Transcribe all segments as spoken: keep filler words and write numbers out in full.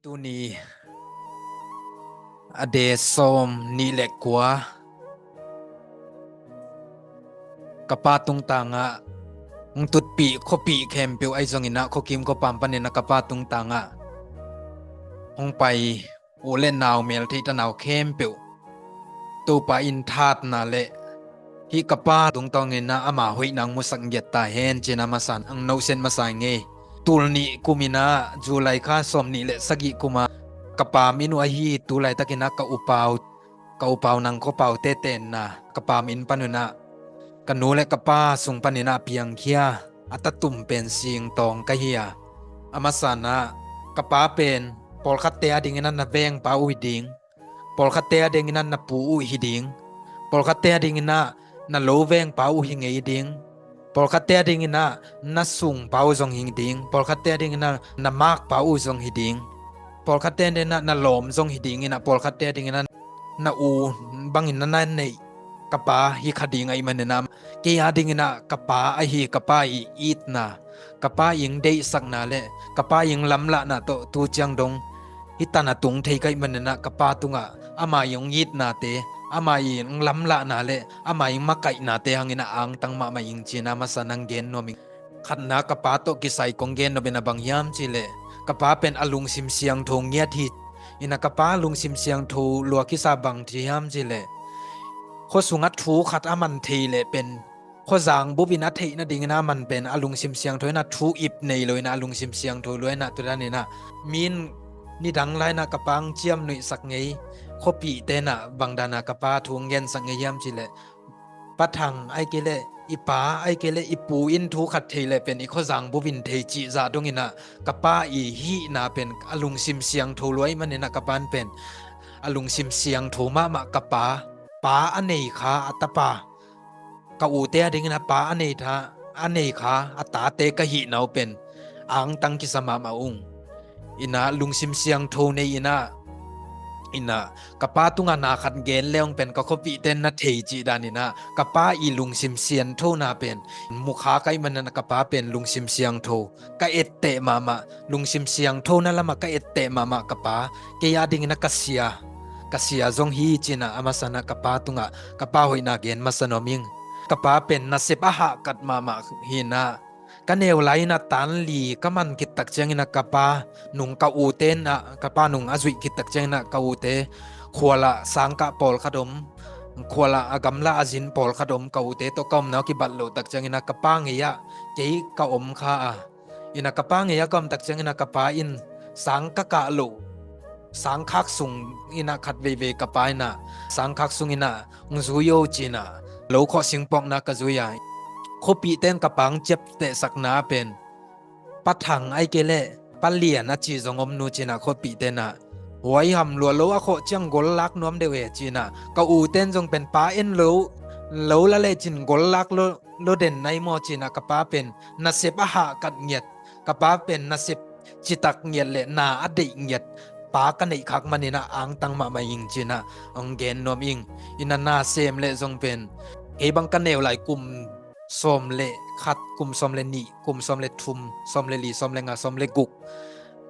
Tuni a de sawm nih le kua ka pa tungtangah hong tutpih khuapih khempeuh ahi zonginah khuakim khuapam paninah ka pa tungtangah hong pai u le nau mel theih tanau khempeuh Topa in thatna le hih ka pa tungtawnginah ama hoihna ang musak ngiat ta hen cinah masa ang nohset masa ngei. Tul nih kuminah July kha sawm nih le sagih kuma ka pam inn uh ahi tu laitakinah ka upau ka upau nang khuapau tetenna ka pam inn panunah ka nu le ka pa sung paninah piangkhia a tatum pen singtawng ka hi a. A masanah ka pa pen pawlkhatte a dinginah na vengpa uh hi ding, pawlkhatte a dinginah na pu uh hi ding, pawlkhatte a dinginah na lo vengpa uh hi ngei ding, pawlkhatte a dinginah na sungpa uh zong hi ding, pawlkhatte a dinginah na makpa uh zong hi ding, pawlkhatte a dinginah na lawm zong hi dinginah pawlkhatte a dinginah na u bangin na na neih ka pa hi kha ding ahi maninah kei a dinginah ka pa ahi ka pa i itna ka pa ing deihsakna le ka pa ing lamlahna tawh tu ciang dong hi tan a tung thei ka hih maninah ka pa tungah ama ing itnate ama ing lamlahna le ama ing makaihnate hanginah angtang mahmah ing cinah masa nang gen nuam ing. Khatna ka pa tawh kisai kong gen nop in a bang hiam cihleh ka pa pen a lungsim siangtho ngiat hi. Inah ka pa lungsim siangtho lua kisa bang ci hiam cihleh khuasungah thu khat a man thei leh pen khuazang bupin a theih nadingin a man pen a lungsim siangtho inah thu ip nei lo inah a lungsim siangtho lua inah tudaninah min nidang lai inah ka pa ang ciam nuihsak ngei khuapihte inah bangdanah ka pa thu ang gensak ngei hiam cihleh Pa Thang ahi kei leh i pa ahi kei leh i pu in thu khat thei leh pen i khuazang bupin thei cih zah donginah ka pa i hihna pen a lungsim siangtho luai maninah ka pan pen a lungsim siangtho mahmah ka pa pa a nei kha a tapa ka ute a dingin a pa a nei tha a nei kha a tate ka hihna uh pen angtang kisa mahmah ung. Inah lungsim siangtho nei inah inah ka pa tungah na khat gen le ong pen ka khuapihte na thei cih daninah ka pa i lungsim siangthona pen mukha ka hih maninah ka pa pen lungsim siangtho ka etteh mahmah lungsim siangthona lamah ka etteh mahmah ka pa kei a dinginah ka sia ka sia zong hi cinah a masanah ka pa tungah ka pa hoihna gen masa nuam ing. Ka pa pen nasep a hahkat mahmah hinah ka neu lai inah tan li ka man khit tak cianginah ka pa nung ka ute inah ka pa nung a zuih khit tak cianginah ka ute khualah sangkah pawlkhat om khualah a gamla a zin pawlkhat om ka ute tawh ka omna uh kibat loh tak cianginah ka pa ngei-ah kei ka om kha a. Inah ka pa ngei-ah ka om tak cianginah ka pa in sang ka kah loh sangkhak sung inah khat veivei ka pa inah sangkhak sung inah ng zui o cinah lo khawh singpawkna ka zui a. Khuapihte in ka pa ang ciaptehsakna pen Pa Thang ahi kei leh Pa Lian a ci zong om nu cinah khuapihte inah huai ham lua lo a khawh ciang gollak nuam deuh e cinah ka ute in zong pen pa en lo lo la lecin gollak lo lo den nai maw cinah ka pa pen nasep a hahkat ngiat ka pa pen nasep citak ngiat le na a deih ngiat pa ka neih khak maninah angtang mahmah ing cinah ang gen nuam ing. Inah na sem le zong pen kei bang ka neu lai kum sawm le khat kum sawm le nih kum sawm le thum sawm le li sawm le nga sawm le guk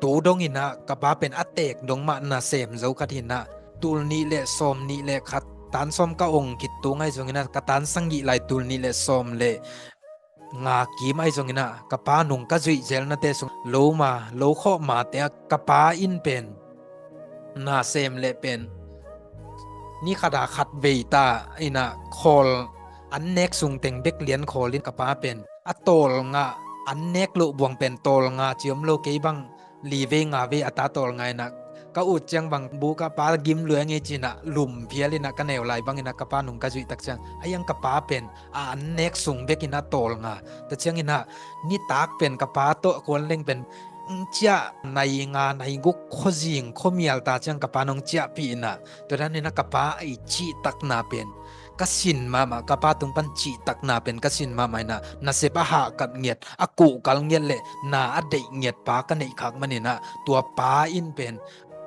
tu donginah ka pa pen a tek dong mah na sem zo khat hinah tul nih le sawm nih le khat tan sawm ka ong khit tu ngai zonginah ka tan sangih lai tul nih le sawm le nga kim ahi zonginah ka pa nung ka zuih zelnate sung lo ma lo khawh mate ah ka pa in pen na sem le pen ni khata khat vei ta inah khawl an nek sung teng bek lian khawlin ka pa pen a tawlnga an nek loh buang pen tawlnga ciom lo kei bang li vei nga vei a ta tawlnga inah ka ut ciang bang buk ah pa gim luai ngei cinah lum phial inah ka neu lai banginah ka pa nung ka zuih tak ciang a iang ka pa pen a an nek sung bekinah tawlnga ta cianginah nitak pen ka pa tawh kuan leng pen ciah nai nga nai guk khuazing khuamial ta ciang ka pa nung ciahpih inah tudaninah ka pa a i cihtakna pen ka sin mahmah ka pa tung pan cihtakna pen ka sin mahmah inah nasep a hahkat ngiat a kuhkal ngiat le na a deih ngiat pa ka neih khak maninah tua pa in pen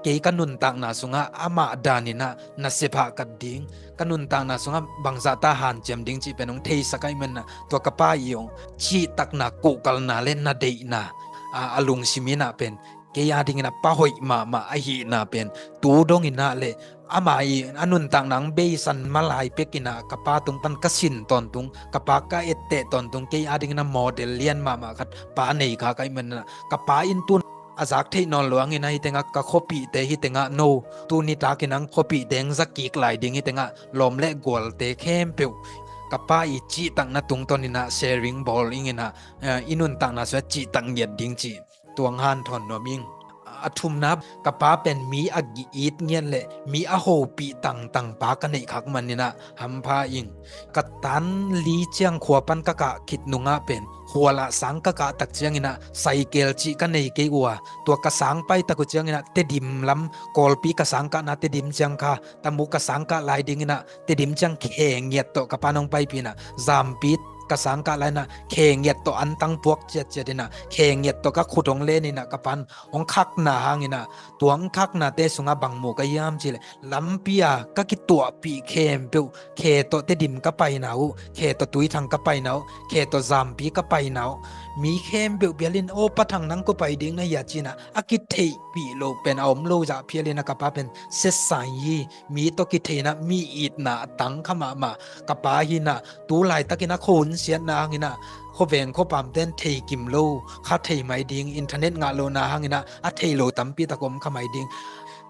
kei ka nuntakna sungah amah daninah nasep hahkat ding ka nuntakna sungah bangzah ta hanciam ding cih pen hong theisak ahi maninah tua ka pa i hong cihtakna kuhkalna le na deihna a, a lungsim inah pen kei a dingin a pa hoih mahmah ahihna pen tu dongin ah le ama i a nuntakna hong beisan malai pekin ah ka pa tung pan ka sin tawntung, ka pa ka etteh tawntung, kei a dingin a model lian mahmah khat pa nei kha ka hih manin ah ka pa in tun a zak theih nawn lo hangin ah hih tengah ka khuapihte hih tengah no tuni takin ang khuapihte hong za kik lai ding, hih tengah lawm le gualte khempeuh ka pa i cihtakna tungtawnin ah sharing bawl ingin ah, eh, i nuntakna sungah cihtak ngiat ding cih tua hong hanthawn nuam ing. A thumna, ka pa pen mi a it ngiat le mi a hopih tangtang pa ka neih khak manin ah hampha ing. Ka tan li ciang khua pan ka kah khit nungah pen khual ah sang ka kah tak ciangin ah saikel cih ka nei kei uh a, tua ka sang pai tak uh ciangin ah Tedim lam, Kawlpi ka sang kahna Tedim ciang kha, Tamu ka sang kah lai dingin ah Tedim ciang khe ngiat tawh ka pan hong paipih in ah, Zampi ka sang kah lai in ah khe ngiat tawh antang puak ciatciat in ah khe ngiat tawh ka khut hong len in ah ka pan hong khakna hangin ah, tua hong khaknate sungah bang mu ka hiam cih leh, lampi a ka kituahpih khempeuh, khe tawh Tedim ka paina uh, khe tawh Tuithang ka paina uh, khe tawh Zampi ka paina uh, mi khempeuh phial in, "Aw Pa Thang, nang kua pai ding na hia?" ci-in ah a kitheihpih loh pen a om lo zah phial in ah ka pa pen setsai hi. Mi tawh kitheihna, mi itna a tang kha mahmah ka pa hi in ah, tu laitakin a khuahun siatna hangin ah khuaveng khuapamte in thei kim lo, kha thei mai ding, internet ngah lohna hangin ah a thei lo tampi tak om kha mai ding.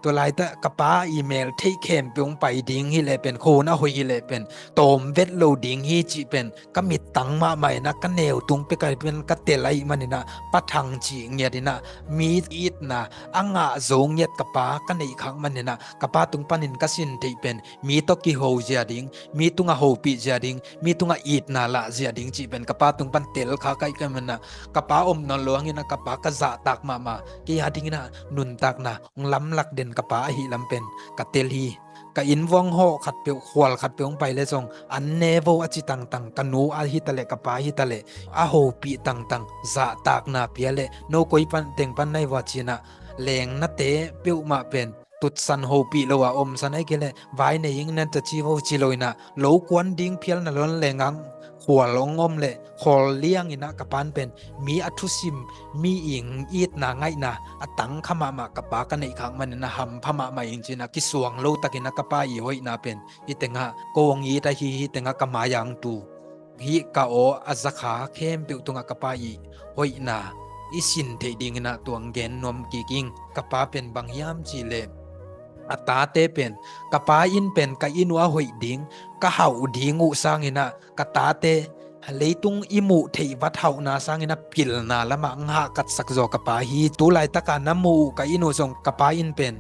Tua laitak ka pa i mel theih khempeuh hong pai ding hi leh pen, khuahun a hoih hi leh pen tawm vet lo ding hi cih pen ka mittang mahmah in ah ka neu tung pek a pen ka tel ahih manin ah Pa Thang cih ngiat in ah mi itna a ngah zo ngiat ka pa ka neih khak manin ah ka pa tung panin ka sin theih pen mi tawh kiho zia ding, mi tungah hopih zia ding, mi tungah itna lah zia ding cih pen ka pa tung pan tel kha ka hih manin ah ka pa om nawn lo hangin ah ka pa ka zahtak mahmah, kei a dingin ah nuntakna hong lamlak den ka pa ahih lam pen ka tel hi. Ka inn vuang hawh khatpeuh, khual khatpeuh hong pai leh zong an ne vo a ci tangtang ka nu ahi taleh ka pa ahi taleh a hopih tangtang, zahtakna pia leh, "No koi pan teng pan na hi vua?" ci-in ah lengnate peuhmah pen tutsan hopih lo a omsan ahih kei leh vai nei ing, nan ta ci vo ci lo in ah lo kuan ding phial na lon lengang khual hong om leh khawl liang in ah ka pa in pen mi a thusim, mi i itna ngaihna a tang kha mahmah ka pa ka neih khak manin ah hampha mahmah ing ci-in ah kisuang lo takin ah ka pa i hoihna pen hih tengah ko hong it ahi, hih tengah ka mai-ah hong tu, hih ka aw a zakha khempeuh tungah ka pa i hoihna i sin theih dingin ah tua hong gen nuam kik ing. Ka pa pen bang hiam cih leh, a tate pen, ka pa in pen ka inn uh a hoih ding, ka hauh ding uh sangin ah ka tate leitung i muh theih vat hauhna sangin ah pilna lamah hong hahkatsak zaw ka pa hi. Tu laitak a na muh uh ka inn uh zong ka pa in pen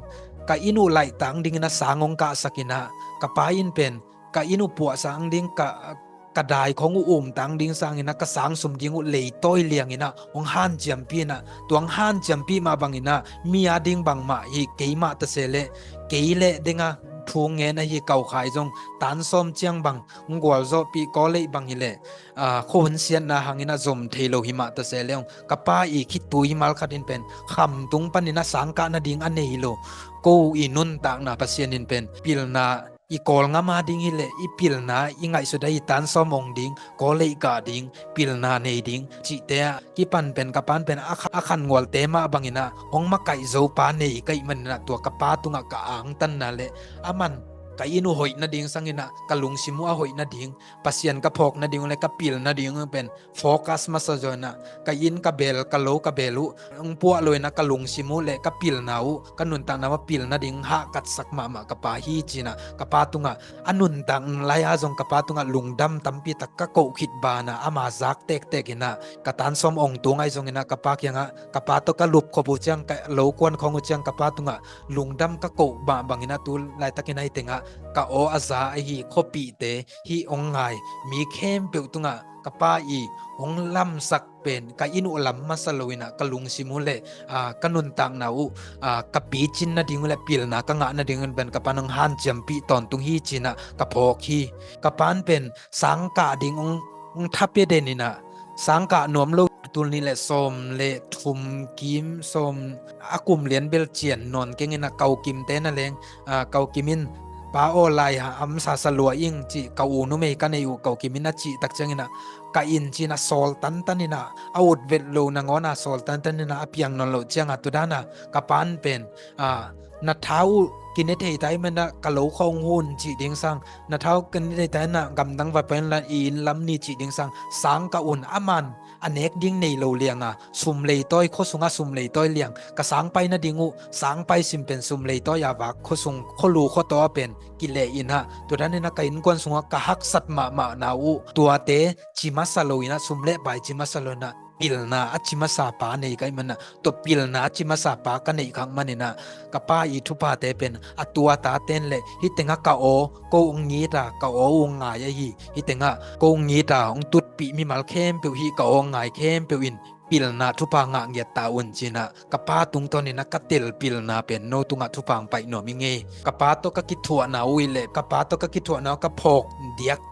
ka inn uh laihtak dingin ah sang hong kahsak in ah, ka pa in pen ka inn uh puahsak ding, ka, ka dai khong uh umtak ding sangin ah ka sang sum ding uh leitawi liang in ah hong hanciampih in ah, tua hong hanciampih mah bangin ah mi a ding bangmah hi kei mah ta se leh, kei leh deng a thu ngen ahi kau khai zong tan sawm ciang bang hong gualzawhpih, kawleih bang hi leh, ah, khuahun siatna hangin ah zom thei lo hi mah ta se leh, hong ka pa i khitui mal khat in pen kham tung panin ah sang kah nading a nei lo, ko i nuntakna Pasian in pen pilna i Kawlgam a ding hi leh i pilna i ngaihsut ahi tan sawm ong ding, kawleih kah ding, pilna nei ding cihte ah kipan pen ka pa in pen a kha-, a khan ngualte mah bangin ah hong makaih zo pa nei ka hih manin ah tua ka pa tungah ka angtanna leh aman ka inn uh hoih nading sangin ah ka lungsim uh a hoih nading, Pasian ka phawk nading uh leh ka pil nading uh pen focus masa zaw in ah, ka inn ka beel, ka lo ka beel uh hong puah lo in ah ka lungsim uh leh ka pilna uh, ka nuntakna uh a pil nading hahkatsak mahmah ka pa hi ci-in ah ka pa tungah, a nuntak lai-a zong ka pa tungah lungdam tampi tak ka koh khit banah ama zak tektek in ah, ka tan sawm ong tung ahi zongin ah ka pa kiangah, ka pa tawh ka lupkhop uh ciang, ka lo kuan khong uh ciang ka pa tungah lungdam ka koh mah bangin ah tu laitakin ah hih tengah ka aw a za ahi khuapihte hih hong ngai mi khempeuh tungah ka pa i hong lamsak pen ka inn uh lam masa lo in ah ka lungsim uh leh, ah, ka nuntakna uh, ah, ka picin nading uh leh pilna ka ngah nading uh pen ka pa in hong hanciampih tawntung hi ci-in ah ka phawk hi. Ka pa in pen sang kah ding hong, hong thapia den in ah, sang kah nuam lo, tul nih leh sawm leh thum kim, sawm, a kum lian bel cian nawn keng in ah, Kau Kimte na leng, ah, Kau Kim in Pa aw, lai ha am sasa lua ing ci, ka u numei ka nei uh ka u Kim in a cih tak ciangin ah, ka in ci-in ah sawl tantan in ah, a ut vet lo nangawn ah sawl tantan in ah a piang nawn loh ciang ah, tua dan ah ka pa'n pen, ah, na tha uh kine thei ta ahih manin ah ka lo khawng hun cih ding sang, na tha uh kine thei ta in ah gamdang va pai inla, i inn lam ni cih ding sang, sang ka un, aman a nek ding nei lo liang a, sum leitawi, khua sungah sum leitawi liang, ka sang pai nading uh sang pai sim pen sum leitawi a vak, khua sung, khua lu khua taw ah pen kileh in ah, tua dan in ah ka innkuan sungah ka haksat mahmahna uh, tuate ci masa lo in ah, sum le pai ci masa lo in ah, pilna a ci masa pa nei ka hih manin ah, tua pilna a ci masa pa ka neih khak manin ah, ka pa i thuphate pen a tua tate'n le, hih tengah ka aw ko hong it a, ka aw hong ngai ahi, hih tengah ko hong it a, hong tutpih mimal khempeuh, hih ka aw hong ngai khempeuh in pilna thupha ngah ngiat ta un ci-in ah, ka pa tungtawn in ah ka tel pilna pen no tungah thupha hong pai nuam ing ei. Ka pa tawh ka kithuahna uh hi leh, ka pa tawh ka kithuahna uh ka phawk diak,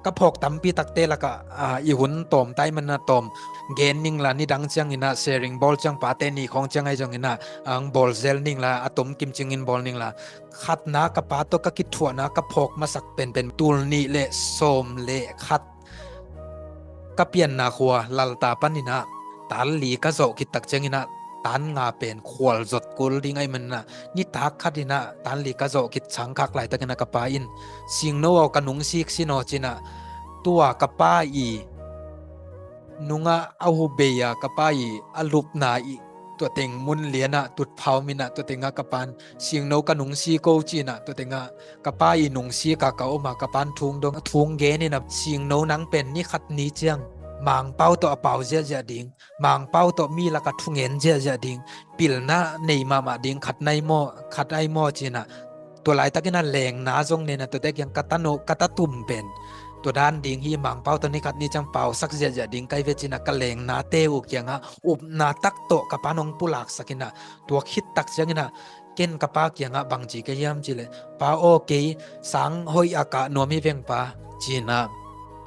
ka phawk tampi takte lakah, ah, i hun tawm ta ahih manin ah tawm gen ning la, nidang ciangin ah sharing bawl ciang, pate ni khawng ciang ahi zongin ah, ah, hong bawl zel ning la, a tom kimcingin bawl ning la. Khatna, ka pa tawh ka kithuahna ka phawk masak penpen, tul nih le sawm le khat ka pianna khua Lalta panin ah tan li ka zawh khit tak ciangin ah, tan nga pen khual zot kul ding ahih manin ah, nitak khat in ah tan li ka zawh khit sangkhak laitak in ah ka pa in, "Singno aw, ka nungsik sin aw," ci-in ah, tua ka pa i nungah a hubei a, ka pa i a lupna i tua teng mun lian ah tutphah om in ah, tua tengah ka pa'n, "Singno, ka nungsik o," ci-in ah, tua tengah ka pa i nungsik a ka om a, ka pa'n thu hong dong, thu hong gen in ah, "Singno, nang pen ni khat ni ciang Mangpau tawh a pau ziahziah ding, Mangpau tawh mi lakah thungen ziahziah ding, pilna nei mahmah ding khat na hi maw, khat ahi maw?" ci-in ah, tua laitakin ah lengna zong nei in ah, tuate kiang, "Ka tanu, ka tatum pen tua dan ding hi, Mangpau tawh ni khat ni ciang pausak ziahziah ding ka hi ve," ci-in ah ka lengnate uh kiangah upna tak tawh ka pa'n hong pulaksak in ah, tua khit tak ciangin ah ken ka pa kiangah bang ci ka hiam cih leh, "Pa aw, kei sang hoih a kah nuam hi veng pa," ci-in ah,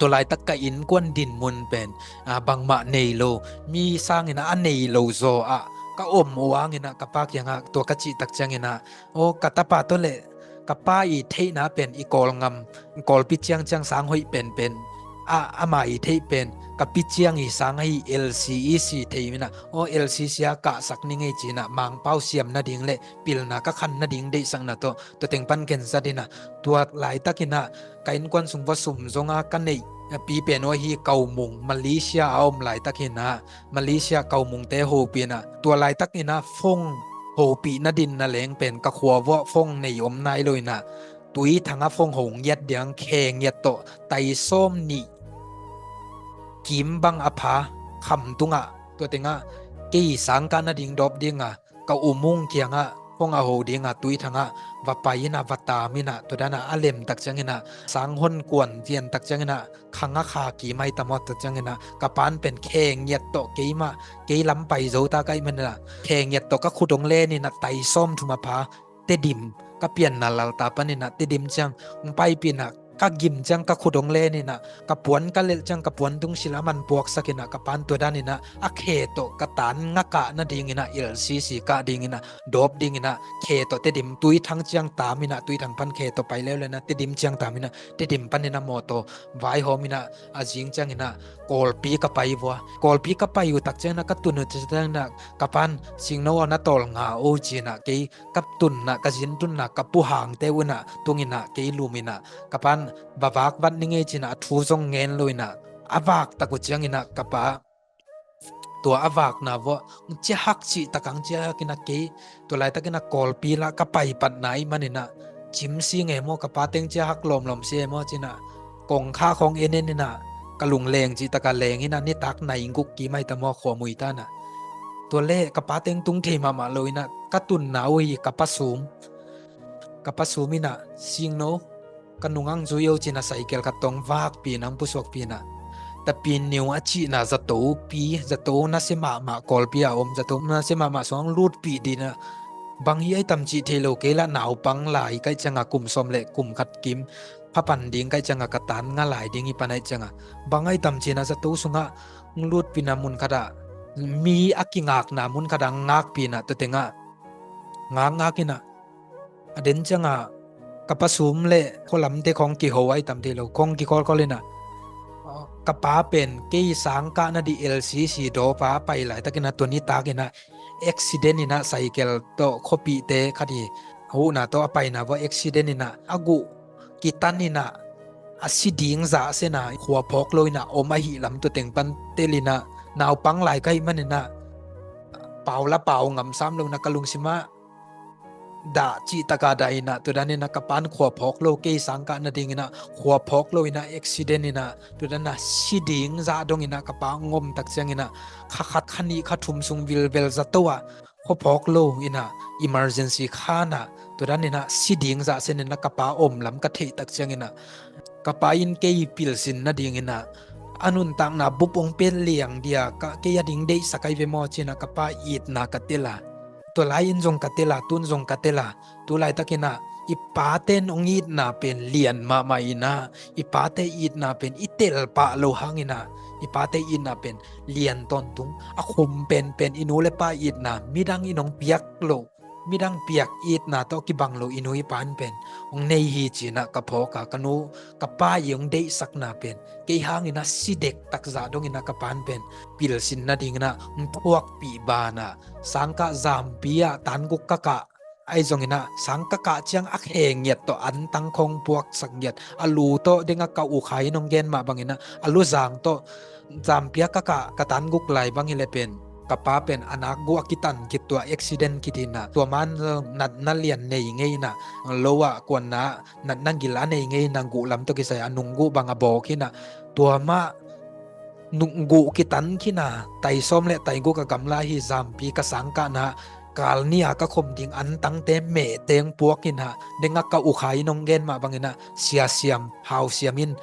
tua laitak ka innkuan dinmun pen, ah, bangmah nei lo, mi sangin ah a nei lo zaw ah ka om uh hangin ah, ka pa kiangah tua ka cih tak ciangin ah, "Aw, ka tapa tawh le ka pa i theihna pen i Kawlgam, Kawlpi ciangciang sang hoih penpen, a, ama i theih pen ka pi ciang i sang ahi, L C i si thei in ah, aw, L C sia kahsak ning ei," ci-in ah, Mangpau siam nading le pilna ka khan nading deihsakna tawh tua teng pan khensat in ah, tua laitakin ah ka innkuan sung vua sum zong a ka neih, a, pi pen aw hi, Kaumung, Malaysia a om laitakin ah, Malaysia Kaumungte hopih in ah, tua laitakin ah phone hopih nading na leng pen ka khua vuah phone nei om nai lo in ah, Tuithang ah phone ho ngiat ding, khe ngiat tawh tai sawm nih kim bang a pha, kham tungah, tua tengah kei sangkah nading dawp ding a, ka u Mung kiangah phone a ho ding a, Tuithang ah va pai in ah, va tam in ah, tua dan ah a lem tak ciangin ah, sang hon kuan vian tak ciangin ah, khang a kha kim ahi ta maw, tak ciangin ah ka pa'n pen khe ngiat tawh, keimah, kei lam pai zo ta ka hih manin ah, khe ngiat tawh ka khut hong len in ah, tai sawm thum a pha Tedim, ka pianna Lalta panin ah Tedim ciang hong paipih in ah, ka gim ciang ka khut hong len in ah, ka puan ka lelh ciang ka puan tungsilh a man puaksak in ah, ka pa'n tua dan in ah a khe tawh ka tan nga kah nading in ah, L C si kah ding in ah, dawp ding in ah, khe tawh Tedim, Tuithang ciang tam in ah, Tuithang pan khe tawh pai leuleu in ah, Tedim ciang tam in ah, Tedim panin ah mawtaw vaihawm in ah, a zing ciangin ah Kawlpi ka pai vua. Kawlpi ka pai uh tak ciangin ah, ka tun uh ciangin ah, ka pa'n, "Singno aw, na tawlnga o," ci-in ah, kei ka tunna, ka zin tunna, ka pu Hangte uh in ah tung in ah kei lum in ah, ka pa'n, "Va vak vat ning ei," ci-in ah, a thu zong ngen lo in ah, a vak tak uh ciangin ah ka pa, tua a vakna vuah hong ciahak cih tak a hong ciahak in ah, kei tua laitakin ah Kawlpi lah ka pai patna ahih manin ah, cim si ngei maw, ka pa teng ciahak lawmlawm si ngei maw ci-in ah, kongkhak hong en en in ah, ka lungleng cih tak a leng in ah, nitak nai guk kim ahi ta maw, khua mui ta in ah. Tua leh ka pa teng tung thei mahmah lo in ah, ka tunna uh hi ka pa Sum, ka pa Sum in ah, "Singno, ka nung ang zui o," ci-in ah, cycle khat tawh hong vakpih in ah, hong pusuakpih in ah, Tapin Niu a cihna zato pi, zato nasia mahmah, Kawlpi a om zato nasia mahmah sungah hong lutpih ding in ah, "Bang hi ai tam cih thei lo, kei lah naupang lai ka hih ciang a, kum sawm le kum khat kim pha pan ding ka hih ciang a, ka tan nga lai ding hi pan ahih ciang a, bang ai tam ci-in ah zato sungah hong lutpih in ah, mun khat ah, mi a kingakna mun khat ah hong ngakpih in ah, tua tengah ngakngak in ah, a den ciang a Ka pa Sum le khualamte khong kiho ai tam thei lo, khong kikhawlkhawl inah, ka pa pen kei sangkah nading L C C dawpa pai laitakinah tuni takinah accident inah cycle tawh khuapihte khat hi, huhna tawh a paina vua accident inah a guh kitan inah a si ding zahsena khua phawk lo inah om ahih lam tua teng pan tel inah naupang lai ka hih maninah pau la pau ngam sam lo inah ka lungsimah dah cihtaka dah inah tua dan inah ka pan khua phawk lo, kei sangkah nading inah khua phawk lo inah accident inah tua dan inah si ding zah dong inah ka pa ngom tak ciang inah kha khat kha nih kha thum sung vilvel zato ah khua phawk lo inah emergency khanah tua dan inah si ding zahsen inah ka pa om lam ka theih tak ciang inah ka pa in kei pilsin nading inah a nuntakna bup hong pia liang dia, ka, kei a ding deihsak ai ve maw cinah ka pa itna ka tel a. Tua lai in zong ka tel a, tun zong ka tel a. Tu laitakinah i pate in hong itna pen lian mahmah inah i pate itna pen i tel pah lo hanginah i pate itna pen lian tawntung a khum penpen i nu le pa itna midang in hong piak lo, midang piak itna tawh kibang lo i nu i pa in pen hong nei hi cinah ka phawk a, ka nu ka pa i hong deihsakna pen kei hanginah si dektak zah donginah ka pa in pen pilsin nadinginah hong thuakpih banah sangkah zampi ah tanguk ka kah ai zonginah sangkah kah ciang a khe ngiat tawh antang khong puaksak ngiat a lu tawh dengah ka ukhai in hong gen mah banginah a lu zang tawh zampi ah ka kah ka tanguk lai bang hileh pen ka pa pen a nakguh a kitan khit tua accident khit inah tua man natna lian nei ngei inah lo ah kuanna natna gil a nei ngei inah guh lam tawh kisai a nungguh bang a bawk inah tua mah nungguh kitan khin a tai sawm le tai guk a gamla hi zampi ka sangkahna kal ni a ka khom ding antangte mehteng puak inah dengah ka ukhai in hong gen mah banginah siasiam hausiam in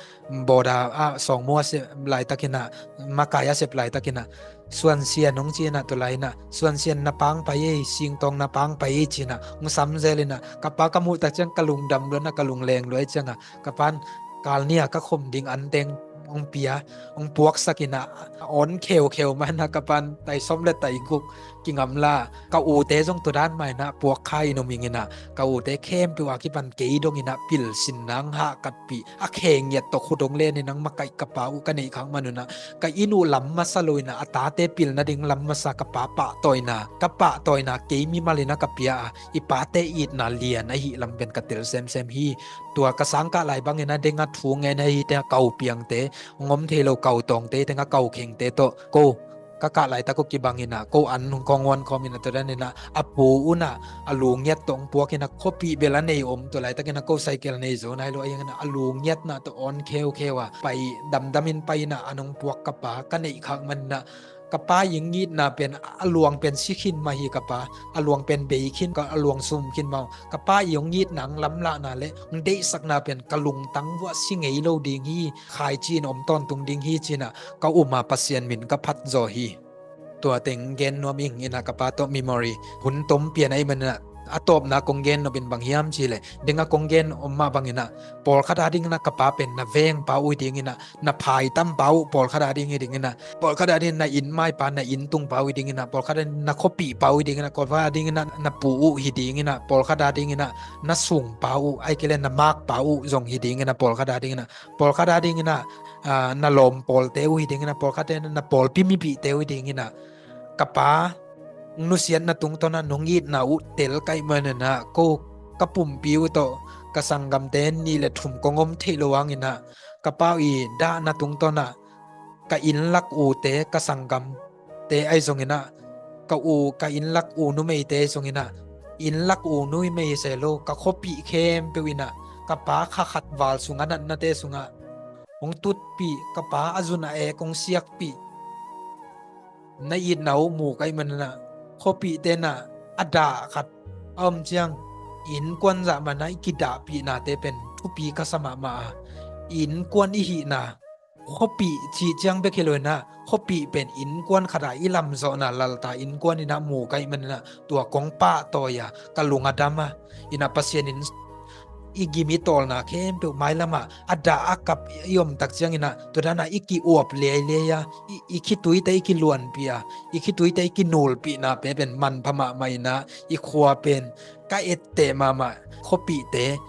bawda ah sawngmu a sep laitakinah makai a sep laitakinah suansian hong ci inah tua lai inah suansian na pang pai ei, singtawng na pang pai ei cinah hong samzel inah ka pa ka muhtak ciang ka lungdam luanah ka lungleng luai ciangah ka pan kal ni a ka khom ding anteng hong pia hong puaksak inah a awn kheukheu mah inah ka pan tai sawm le tai guk kingamla ka ute zong tua dan mah inah puak kha in om ing inah ka ute khempeuh a kipan kei donginah pilsin nang hah katpih a khe ngiat tawh khut hong len inah makaih ka pa uh ka neih khak man unah ka inn uh lam masa lo inah a tate pil nading lam masa ka pa pahtawina ka pahtawina kei mimal inah ka pia a i pate itna lian ahih lam pen ka tel semsem hi. Tua ka sangkah lai banginah dengah thu ngen ahi te kau piangte hong om thei lo kau tawngte tengah kau khengte tawh ko ka kah laitak uh kibanginah ko an hong kong huan khawm inah tua daninah a pu unah a lu ngiat tawh hong puak inah khuapih bel a nei om tua laitakinah ko cycle nei zo nai lo ahi hanginah a lu ngiatna tawh awn kheukheu a pai damdamin pai inah an hong puak ka pa ka neih khak maninah ka pa i ngitna pen a luang pen si khin mah hi ka pa a luang pen bei khin ka a luang sum khin mah uh ka pa i hong ngitna hong lamlahna le hong deihsakna pen ka lungtang vuah si ngei lo ding hi khaici in om tawntung ding hi cinah ka um a Pasian min ka phat zaw hi. Tua teng gen nuam ing inah ka pa tawh memory hun tom pian ahi maninah a tawpna kong gen nopin bang hiam cileh dengah kong gen om mah banginah pawlkhat a dinginah ka pa pen na veng pa uh hi dinginah na phaitam pa uh pawlkhat a ding hi dinginah pawlkhat a ding na inn maipa na inn tung pa uh hi dinginah pawlkhat a ding na khuapih pa uh hi dinginah pawlkhat a dinginah na pu uh hi dinginah pawlkhat a dinginah na sung pa uh ai kile na mak pa uh zong hi dinginah pawlkhat a dinginah pawlkhat a dinginah na lawm pawlte uh hi dinginah pawlkhat a dinginah na pawlpi mipihte uh hi dinginah ka pa nusiatna tungtawnah nong itna uh tel kaih maninah ko ka pumpi uh tawh ka sanggamte nih le thum kong om theih lo hanginah ka pa uh i dahna tungtawnah ka innlak ute ka sanggamte ahi zonginah ka u ka innlak u numeite ahi zonginah innlak u numei se lo ka khuapih khempeuh inah ka pa kha khat val sungah natnate sungah hong tutpih ka pa a zun a ek hong siakpih na itna uh mu kaih maninah khuapih tenah a dah khat a om ciang innkuan zah manah i kidahpihnate pen thupi ka sa mahmah a innkuan i hihna khuapih cih ciang bek hi lo inah khuapih pen innkuan khatah i lamzawhna lalta innkuan inah mu kaih maninah tua kong pahtawi a ka lung a dam a inah Pasian in i gim i tawlna khempeuh mailamah a dah a kap i omtak cianginah tua danah i ki-uap liailiai a i khituite i kiluanpih a i khituite i kinulpihna pe pen manpha mahmah inah i khua pen ka etteh mahmah khuapihte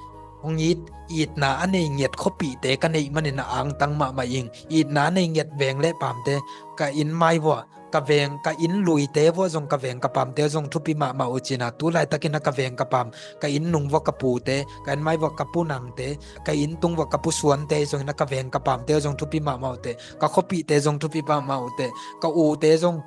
Hong it, itna a nei ngiat khuapihte ka neih manin a angtang mahmah ing. Itna a nei ngiat veng le paamte ka inn mai vuah, ka veng, ka inn luite vuah zong, ka veng ka paamte zong thupi mahmah uh cina, tu laitakin a ka veng ka paam, ka inn nung vuah ka pute, ka inn mai vuah ka pu Nangte, ka inn tung vuah ka pu Suante zong ina ka veng ka paamte zong thupi mahmah uh teh, ka khuapihte zong thupi mahmah uh teh, ka ute zong,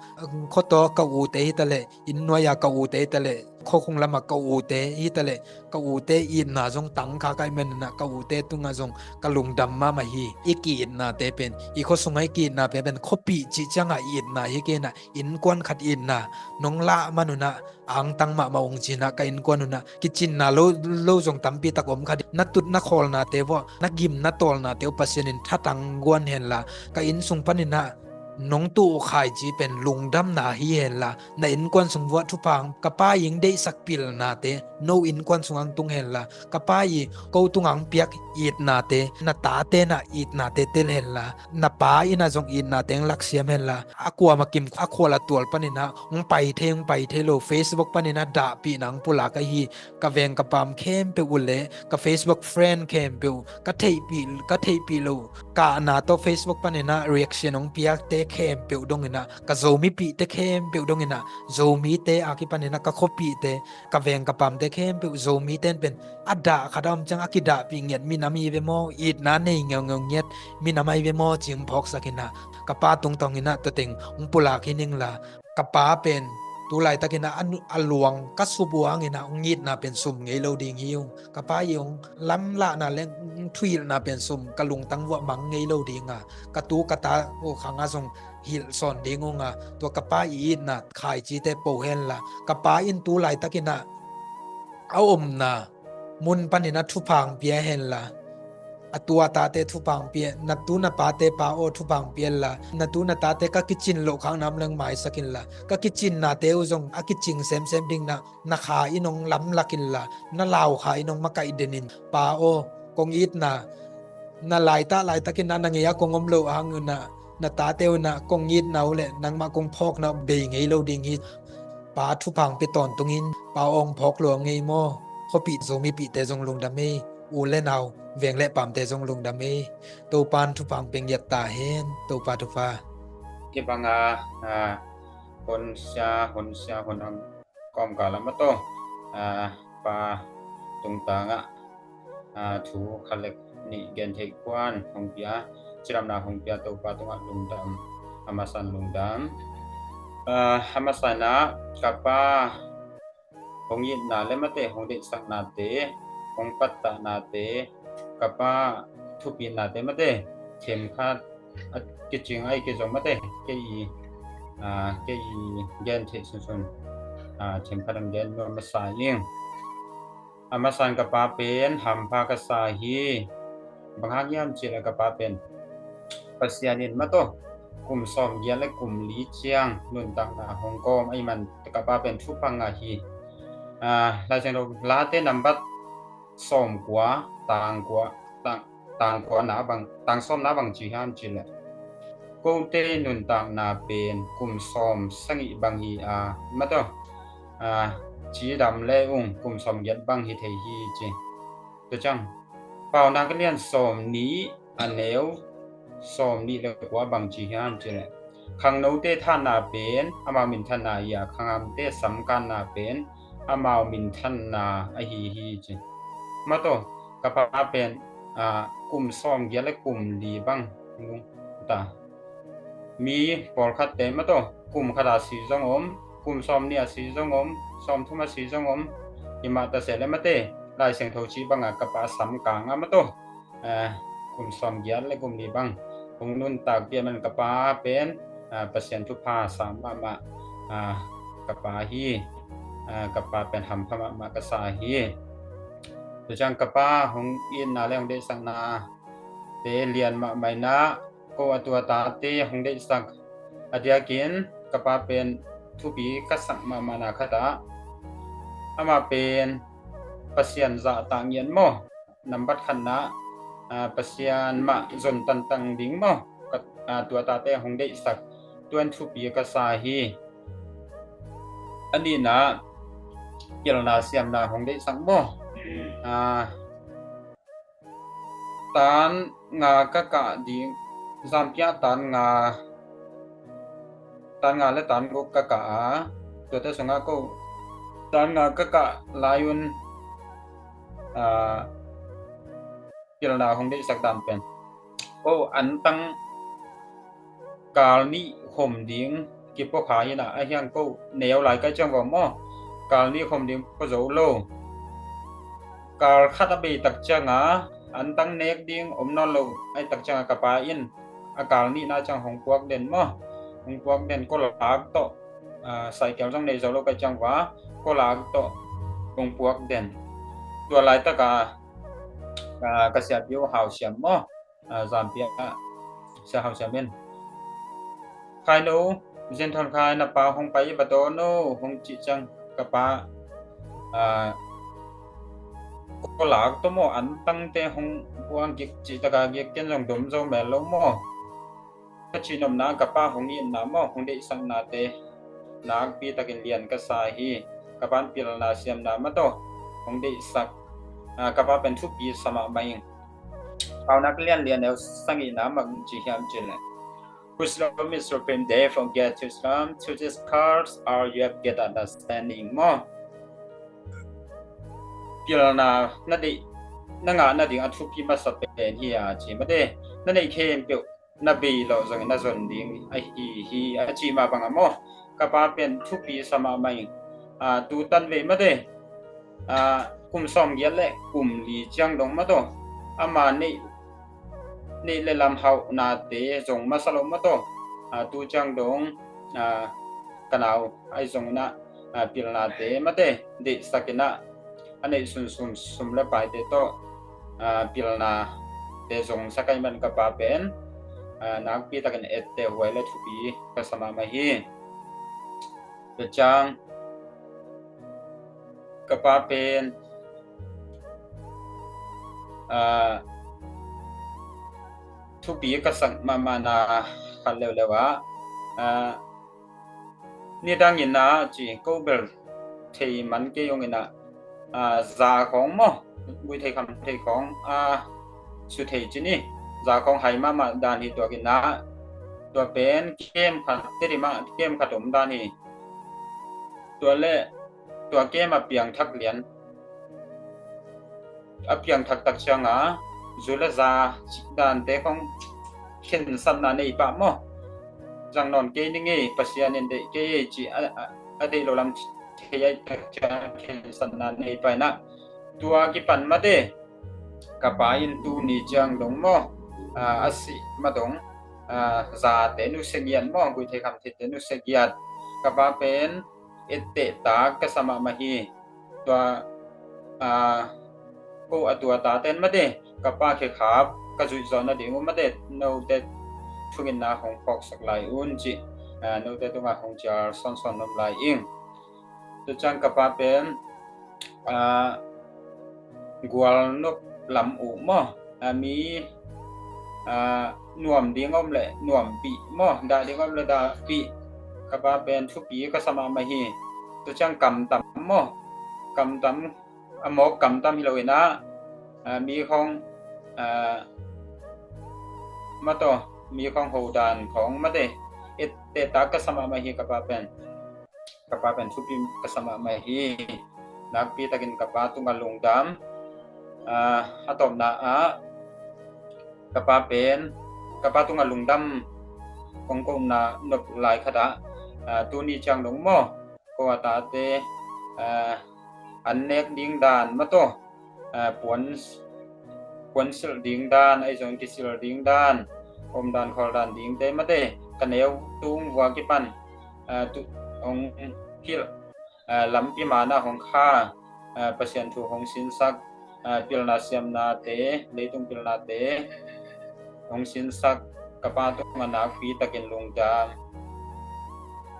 khuataw ka ute hitaleh, inn nuai-a ka ute hitaleh, khuakhung lamah ka ute hitaleh, ka ute itna zong tangkha ka hih manin a ka ute tungah zong ka lungdam mahmah hi. I ki-itnate pen, i khua sungah i ki-itnate pen khuapih cih ciangah itna hi kei in a, innkuan khat itna nong lah man un a angtang mahmah ung cina, ka innkuan un a kicinna lo, lo zong tampi tak om kha ding. Na tut na khawlnate vuah, na gim na tawlnate uh Pasian in thatang guan henla, ka inn sung panin a nong tuh uh khaici pen lungdamna hi henla, na innkuan sung vuah thupha, ka pa i hong deihsak pilnate no innkuan sungah hong tung henla, ka pa i ko tungah hong piak itnate, na tate in a itnate tel henla, na pa in a zong itnate hong laksiam henla, a kuamah kim a khual a tual panin a hong pai thei, hong pai thei lo, Facebook panin a dahpihna hong pulak ahi. Ka veng ka paam khempeuh uh le ka Facebook friend khempeuh, ka theihpih, ka theihpih loh kahna tawh Facebook panin a reaction hong piakte khempeuh dongin a, ka Zomipihte khempeuh dongin a, Zomite a kipanin a ka khuapihte, ka veng ka paamte khempeuh, Zomite in pen a dah khat a om ciang a kidahpih ngiat minam hi ve maw, itna nei ngeungeu ngiat minam ahi ve maw ci hong phawksak in a, ka pa tungtawnin a tua teng hong pulak hi ning la, ka pa pen tu laitakin a, a luang ka subuangin a hong itna pen sum ngei lo ding hi ung. Ka pa i hong lamlahna le hong thuhilhna pen sum ka lungtang vuah mang ngei lo ding a, ka tu ka ta uh khangah zong hilh sawn ding ung a, tua ka pa i itna khaicite po henla, ka pa in tu laitakin a a omna mun panin a thupha hong pia henla, a tu a tate thupha hong pia, na tu na pate pa aw thupha hong pia henla, na tu na tate ka kicin loh khak nam leng maisak inla, ka kicinnate uh zong a kicing semsem ding na, na kha in hong lamlak inla, na lau kha in hong makaih den in, pa aw, kong itna, na laitah laitakin a na ngei a kong om loh hangun a, na tate un a kong itna uh le nangmah kong phawkna uh bei ngei lo ding hi. Pa thupha hong pia tawntungin, pa aw hong phawk lua ngei maw. Khuapih Zomipihte zong lungdam ei, u le nau, veng le paamte zong lungdam ei. Topan thupha hong pia ngiat ta hen, Topa thupha. Kibanga, ah, honsia, honsia, honang kawmkal a maw taw, ah, pa tungtangah, ah, thu khat le nih gentheih kuan hong pia, cidamna hong pia Topa tungah lungdam, a masa in lungdam. Ah, a masa in ah ka pa hong itna le mate, hong deihsaknate, hong pattahnate, ka pa thupinate mate, themkhat a kicing ahi kei zong mate, kei i, ah, kei i gentheih sunsun, ah, themkhat hong gen nuam masa ing. A masa in ka pa pen hampha ka sa hi. Bang hang hiam cih leh ka pa pen Pasian in maw taw, kum sawmgiat le kum li ciang nuntakna hong kawm ahih man ka pa pen thupha ngah hi. Ah, Lai Siangtho Late nambat sawmkua, tang kua, tang, tang kuana bang, tang sawmna bang ci hiam cih leh, kote nuntakna pen kum sawm sagih bang hi a, maw taw, ah, cidam le ung kum sawmgiat bang hi thei hi ci. Tua ciang Paunak a lian sawmnih a neu sawmnih le kua bang ci hiam cih leh, khangnote thanna pen amau minthanna hi a, khanghamte samkanna pen amau minthanna ahi hi ci. Maw taw, ka pa pen, ah, kum sawmgiat le kum li bang nungta. Mi pawlkhatte maw taw, kum khat a si zong om, kum sawmnih a si zong om, sawmthum a si zong om. Himah ta se le mate, Lai Siangtho cih bangah ka pa samkang a maw taw, eh, kum sawmgiat le kum li bang hong nuntak pia man ka pa pen, ah, Pasian thupha sa mahmah, ah, ka pa hi. Ah, ka pa pen hampha mahmah ka sa hi. Tua ciang ka pa hong itna le hong deihsakna te lian mahmah in ah, ko a tu a tate hong deihsak a diakin ka pa pen thupi ka sak mahmahna khat ah, amah pen Pasian zahtak ngiat maw, nambat khatna, ah, Pasian mah zon tangtang ding maw, ka, ah, tu a tate hong deihsak, tua in thupi ka sa hi. A nihna, pilna siamna hong deihsak maw. Ah, tan nga ka kah ding, Zampi ah tan nga, tan nga le tan guk ka kah a, tuate sungah ko tan nga ka kah lai un, ah, pilna hong deihsak dan pen, ko antang kal nih khom ding kipua kha hi na, a hiang ko neu lai kai ciang va maw, kal nih khom ding pua zo lo. Kal khat a bei tak ciang a, antang nek ding om nawn lo ai tak ciang a, ka pa in a kal nihna ciang hong puak den maw, hong puak den, ko lak tawh, ah, cycle zong nei zo lo kai ciang va, ko lak tawh hong puak den. Tua laitak a, ah, ka siapi uh Hau Siam maw, ah, Zampi ah Sia Hau Siam in, "Khai no, Zen Thon Khai, na pa hong pai va dawn o," hong cih ciang ka pa, ah, ko lak tawh maw, antangte hong puak gik cih tak a gik, ken zong dom zo mel lo maw. Ka cihnopna, ka pa hong itna maw, hong deihsaknate nakpi takin lian ka sa hi. Ka pa in pilna siamna mah tawh hong deihsak, ah, ka pa pen thupi sa mahmah ing. Paunak lianlian neu sagihna mah ci hiam cih leh, "Whose love is supreme, they forget to love, to these scars are yet get understanding," maw. Pilna na deih, na ngah nading a thupi masa pen hi a ci mate. Na neih khempeuh na bei lawh zongin na zon ding ahi hi a ci mah bang a maw, ka pa pen thupi sa mahmah ing. Ah, tu tan vei mate, ah, kum sawm giat le kum li ciang dong mah tawh, ama neih, neih le lam hauhnate zong masa lo mah tawh, ah, tu ciang dong, ah, ka nau ahi zongin ah, ah, pilnate mate deihsak in ah, a neih sunsum sum le paite tawh, ah, pilnate zongsak ahih man ka pa pen, ah, nakpi takin etteh huai le thupi ka sa mahmah hi. Tua ciang ka pa pen, ah, thupi ka sak mahmahna khat leuleu ah, ah, nidangin ah ci, ko bel thei man kei ung in ah, ah, za khawng maw, guih thei kham thei khawng, ah, su thei ci ni, za khawng hai mahmah dan hi tuak in ah, tua pen kem khat, Tedim ah kem khat om dan hi. Tua le tua kem a piangthak lian, a piangthak tak ciang a, zu le za dante khawng khensatna nei pah maw. Zang nawn kei ning ei, Pasian in deih kei ei ci a, a, a deih lo lam thei ai tak ciang khensatna nei pah in ah, tua kipan mate, ka pa in tuni ciang dong maw, ah, a sih mah dong, ah, zate nusia giat maw, guih thei kham theite nusia giat. Ka pa pen etteh tak ka sa mahmah hi. Tua, ah, ko a tua taten mate, ka pa khekhap ka zuih zawh nading uh mate, note thungetna hong phawksak lai un ci, ah, note tungah hong cial sawnsawn nuam lai ing. Tua ciang ka pa pen, ah, gualnop lam uh maw, ah, mi, ah, nuam ding om le nuampih maw, dah ding om le dahpih, ka pa pen thupi ka sa mahmah hi. Tua ciang kamtam maw, kamtam, a mawk kamtam hi lo in ah, ah, mi khawng, ah, mah tawh, mi khawng hodan khawng mate, etteh tak ka sa mahmah hi ka pa pen. Ka pa pen thupi ka sa mahmah hi. Nakpi takin ka pa tungah lungdam, ah, a tawpna ah, ka pa pen, ka pa tungah lungdam kong kohna nop lai khat ah, ah, tuni ciang dong maw, ko a tate, ah, an nek ding dan mah tawh, ah, puan, puan silh ding dan, ahi zong kisil ding dan, om dan khawl dan dingte mate, ka neu tung vua kipan, ah, tu, hong hilh, ah, lampi man ah hong kha, ah, Pasian thu hong sinsak, ah, pilna siamnate, leitung pilnate hong sinsak ka pa tungah nakpi takin lungdam.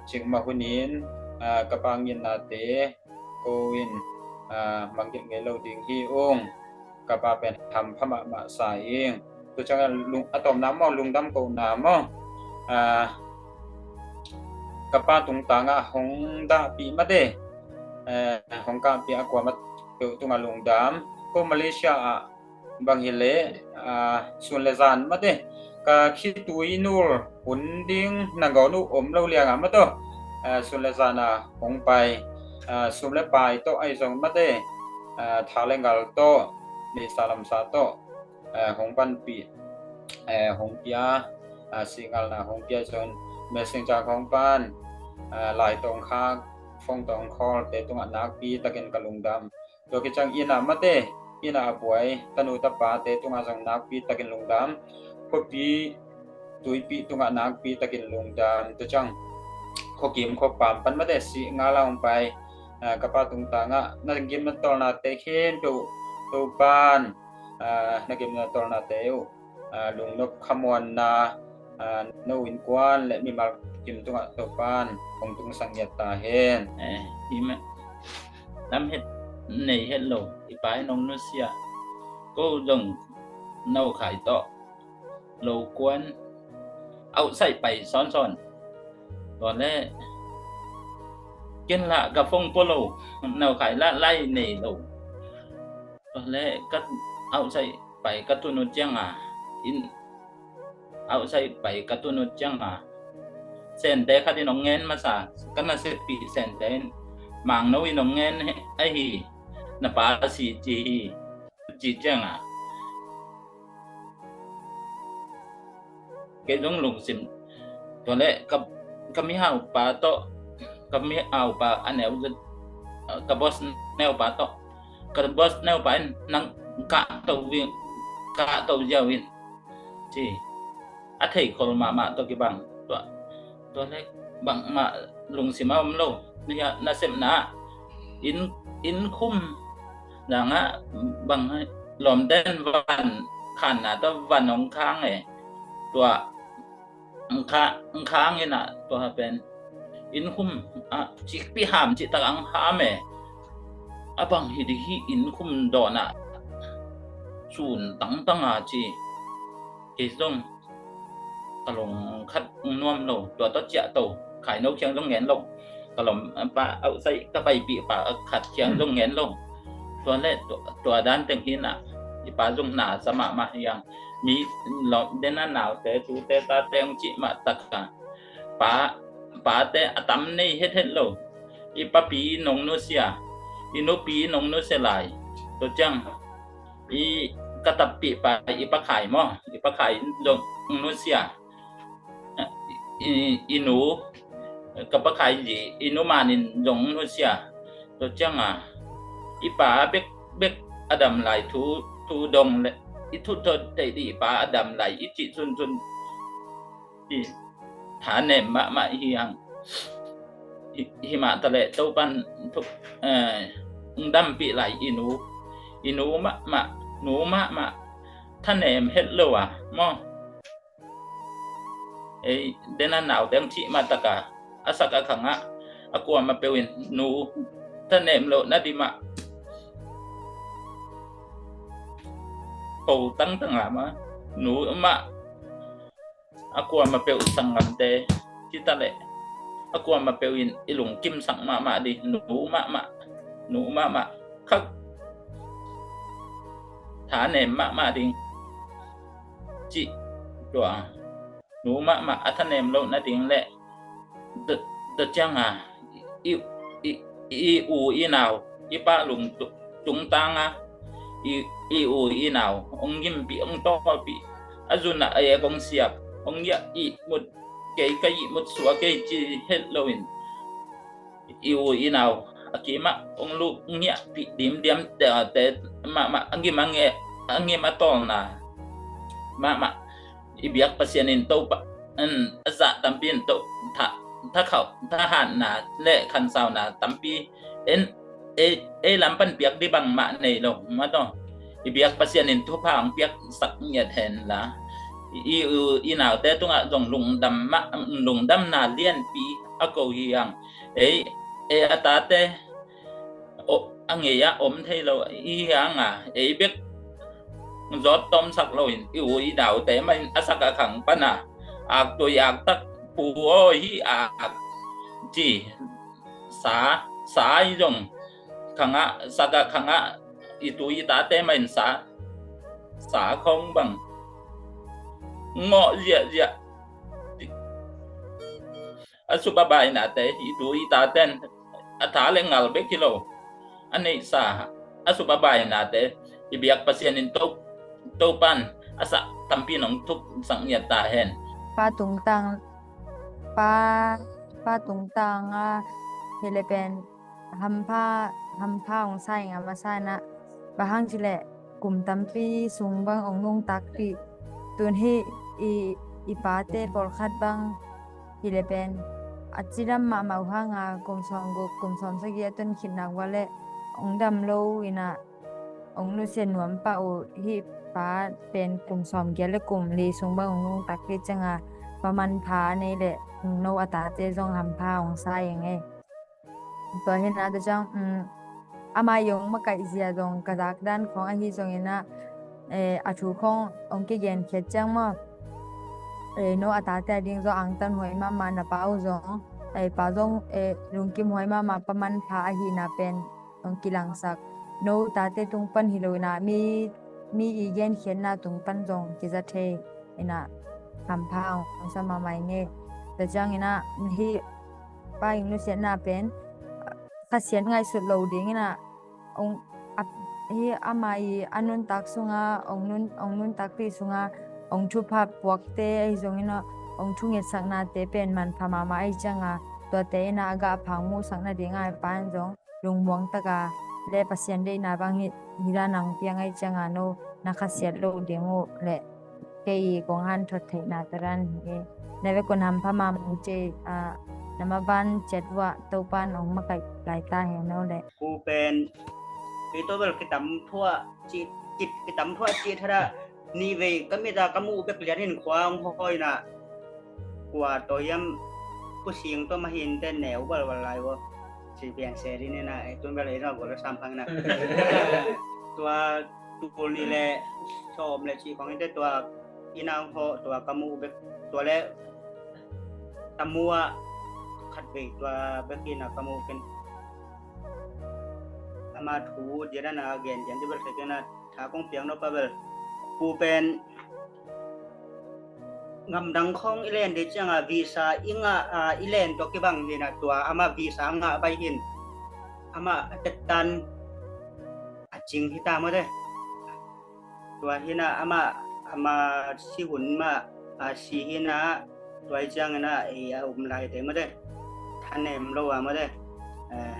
Cikmah hunin, ah, ka pa ngitnate ko in, ah, mangngilh ngei lo ding hi ung. Ka pa pen hampha mahmah sa ing. Tua ciangin lung, a tawpna maw, lungdam kohna maw, ah, ka pa tungtangah hong dahpih mate, eh, hong kahpih a kuamah peuh tungah lungdam. Ko Malaysia ah, Bang hileh, ah, sun le zan mate, ka khitui nul hun ding nangawn uh om lo lianga mate, ah, sun le zana hong pai, ah, sum le pai tawh ahi zong mate, ah, tha le ngal tawh, neihsa lamsa tawh, ah, hong panpih, ah, hong pia, ah, sihngalna hong pia zong, Messenger hong pan, ah, lai tawng khak, phone tawng call te tungah nakpi takin ka lungdam. Tua khit ciang inn ah mate, inn ah a buai tanu tapate tungah zong nakpi takin lungdam. Khuapi tuipi tungah nakpi takin lungdam. Tua ciang khuakim khuapam pan mate, sihngal a hong pai, ah, ka pa tungtangah na gimna tawlnate khempeuh Topan, ah, na gimna tawlnate uh, ah, lungnop khamuanna, ah, no innkuan le mimal kim tungah Topan hong tungsak ngiat ta hen. Eh, hi mah, lam het, nei het lo, i pa in hong nusia. Ko zong no khai tawh, lo kuan, outside pai sawnsawn. Tua le ken lah ka phone pua lo, no khai lah lai nei lo. Tua le ka outside pai ka tun uh cianga, inn outside pai ka tun uh cianga, Sente khat in hong ngen masa, ka nasepih Sente in, Mangno in hong ngen ahi, na pa a si ci hi, ci cianga, kei zong lungsim. Tua le ka, ka mihau pa tawh, ka mihau pa a neu, ka boss neu pa tawh, ka boss neu pa in nang kahto in, kahto ziau in ci. A theikhol mahmah tawh kibang. Tua, tua le bangmah lungsim a om lo. Nasepna, inn, inn khum zangah bang lawmten van khanna tawh van hong khang e. Tua hong khang in ah tua pen inn khum ah cikpi ham cihtak ang ham e. A bang hi dih hi, inn khum dawnah sun tangtanga ci. Kei zong ka lung khat nuam lo, tua tawh ciahto, khaino kiang zong ngen lo, ka lawm pa outside ka paipih pa khat kiang zong ngen lo. Tua le tua, tua dan teng hi nah, i pa zong na sa mahmah hiang, mi lawm den a naute, tute tate hong cih mah taka, pa, pate a tam nei hethet lo. I papi in hong nusia, i nupi in hong nusia lai. Tua ciang i ka tappih pa, i pa Khai maw, i pa Khai in zong nusia. I, i nu, ka pa Khai zi, i nu man in zong nusia. Tua cianga i pa bekbek a dam lai thu, thu dong le i thu tawh theih dih, i pa a dam lai i cih sunsun. Hi, thanem mahmah hi hang. Hi, hi mah taleh Topan thuk, eh, hong dampih lai i nu. I nu mahmah, nu mahmah. Thanem het lo a maw. Ei, den a naute hong cih mah taka, a sak a khangah a kuamah peuh in nu thanem loh nading mah ko tangtang a mah, nu mah a kuamah peuh sanggamte, ci taleh a kuamah peuh in i lungkimsak mahmah ding, nu mahmah, nu mahmah khak thanem mahmah ding. Cih tua nu mahmah a thanem loh nading le tua cianga i, i, i u i nau, i pa lung tungtanga i, i u i nau hong gimpih, hong tawlpih, a zunah a ek hong siap, hong giah ihmut kei, ka ihmut suak kei ci het loin i u i nau a kimah hong lup ngiahpih dimdiam te, te mahmah, a gim a nge, a gim a tawlna mahmah. I biak Pasian in Topa in a zah tampi in to, tha, tha khauh, thahatna le khansauna tampi in ei, ei lam pan piak ding bangmah nei lo mah tawh. I biak Pasian in thupha hong piaksak ngiat hen la, i, i, i naute tungah zong lungdam mah, lungdamna lianpi a ko hi hang. Ei, ei a tate a ngei ah om thei lo hi hanga, ei bek zawt tomsak loin i u i naute mah in a sak a khang pana aktui aktak, pu aw hi ak ci, sa, sa i zong khangah, sak a khangah i tu i tate mah in sa sa khawng bang ngawh ziahziah. A subabainate hi tu i taten a tha le ngal bek hi lo, a neihsa a subabainate i biak Pasian in to, Topan a sah tampi nong thuksak ngiat ta hen. Pa tungtang, pa, pa tungtang a hi le pen hampha, hampha hong sa ing a masa in ah, bang hang ci leh kum tampi sung bang hong nungtakpih. Tun hi i, i pate pawlkhat bang hi le pen a cidam mahmah uh hang a, kum sawmguk, kum sawmsagih a tun khit nak uh a leh hong dam lo in ah, hong nusia nuam pah uh. Hi pa pen kum sawmgiat le kum li sung bang hong nungtakpih ciang a, pa manpha a nei leh no a tate zong hampha hong sa ing ei. Tua hi in ah, tua ciang, um, ama i hong makaih zia zong ka zak dan khawng ahi zongin ah, eh, a thu khawng hong kigenkhiat ciang maw, eh, no a tate a ding zong angtan huai mahmah, na pa uh zong, eh, pa zong, eh, lungkim huai mahmah, pa manpha ahihna pen hong kilangsak. No tate tung pan hi lo in ah, mi, mi i genkhiatna tung pan zong kiza thei in ah, hampha hong sa mahmah ing ei. Tua ciangin ah, hi pa i nusiatna pen khasiat ngaihsut lo dingin ah, hong, a, hi ama i a nuntak sunga, hong nun, hong nuntakpih sunga hong thupha puakte ahi zongin ah, hong thungetsaknate pen manpha mahmah ahi ciang a, tuate in ah a gah phang muhsak nading a, pa in zong lungmuang tak a, le Pasian deihna bang hi, hi dan a hong piang ahi ciang a, no na khasiat lo ding uh leh kei i kong hanthot theihna tua dan hi. Na vek un hampha mahmah ci, ah, na maban ciat uh ah Topan hong makaih lai ta hen aw leh. Pu pen kei tawh bel kitam thuah ci, ki, kitam thuah ci thadah, nih vei ka mit a ka muh bek lian in khua hong hawi in ah, kua tawh hiam, Pu Sing tawh mah hi inteh, neu balbal lai uh. Ci piang se ding in ah, eh, tun bel ei zong a gol a sam phang in ah. Tua tul nih le sawm le cih khawng inteh, tua inn ah hong hawh, tua ka muh bek, tua le tamu ah khatvei tua bek in ah ka muh ken. Ama thu dia dan a gen diam di bel thei ken a, tha kong piak nop a bel. Pu pen ngamdang khawng i len ding ciang a, visa i ngah a, i len tawh kibang hi in ah, tua ama visa ngah bai hi in, ama a tettan a cing hi ta maw te. Tua hi in ah, ama, ama si hun mah a si hi in ah, tua hi ciangin ah, ei a um laite maw te, thanem lo a maw te, eh,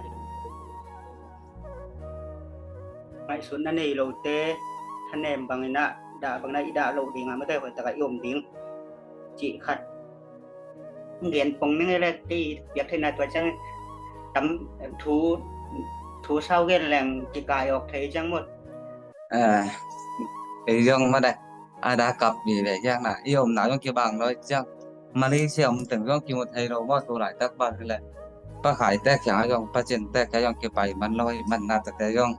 ngaihsutna nei lote thanem bangin ah, dah bangin ah i dah loh ding a maw te, hoih tak a i om ding cih khat gen pong ning ei le, kei piak theihna tua ciang tam thu, thu sau gen leng kikai awk thei ciang maw. Eh, ei zong maw te, a dah kap mi ve hiang na, i omna zong kibang lo ciang, Malaysia om teng zong kimu thei lo maw, tu laitak bang hi leh. Pa Khaite kiang a zong, Pa Cinte kiang a zong kipai man lo hi, man na tate zong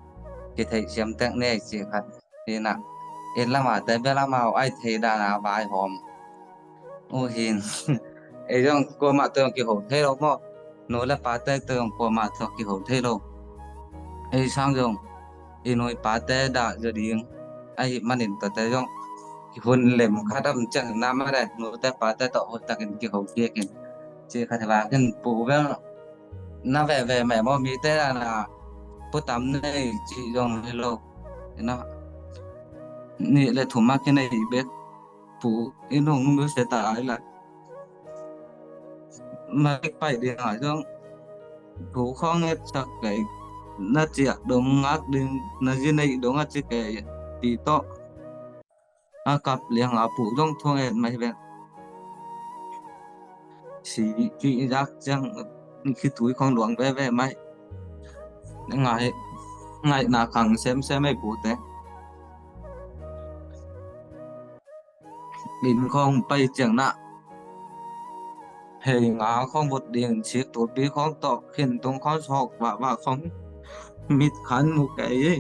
kitheihsiam tek ni ei ci khat hi in ah. Inn lam a te bel amau a i thei dan a vaihawm uh hi in. Ei zong kuamah tawh zong kiho thei lo maw. Nu le pate tawh zong kuamah tawh kiho thei lo. Ei sang zong i nu i pate dah zaw ding ahih manin tuate zong hun lem khat a om ciang na maw te, nute pate tawh hoih takin kiho kik in. Ci khat hi vak in, Pu bel na veve meh maw, mite dan a pu tam nei cih zong hi lo. Ina nih le thum a kinei bek Pu in hong nusia ta ai la. Malik pai ding ai zong thu khawng etsak kei, na ciah dong ngak ding, na zi neih dong a ci kei, pi tawh a kap liang a Pu zong thong et mai ve. Si ci zak ciang khitui khawng luang veve mai. Ngai, ngaihna khang semsem ei Pute. Inn khawng pai ciang na, hei nga khawng vut ding, sik tupi khawng tawh, khin tung khawng sawk vahvah khawng mit khan mu kei ei.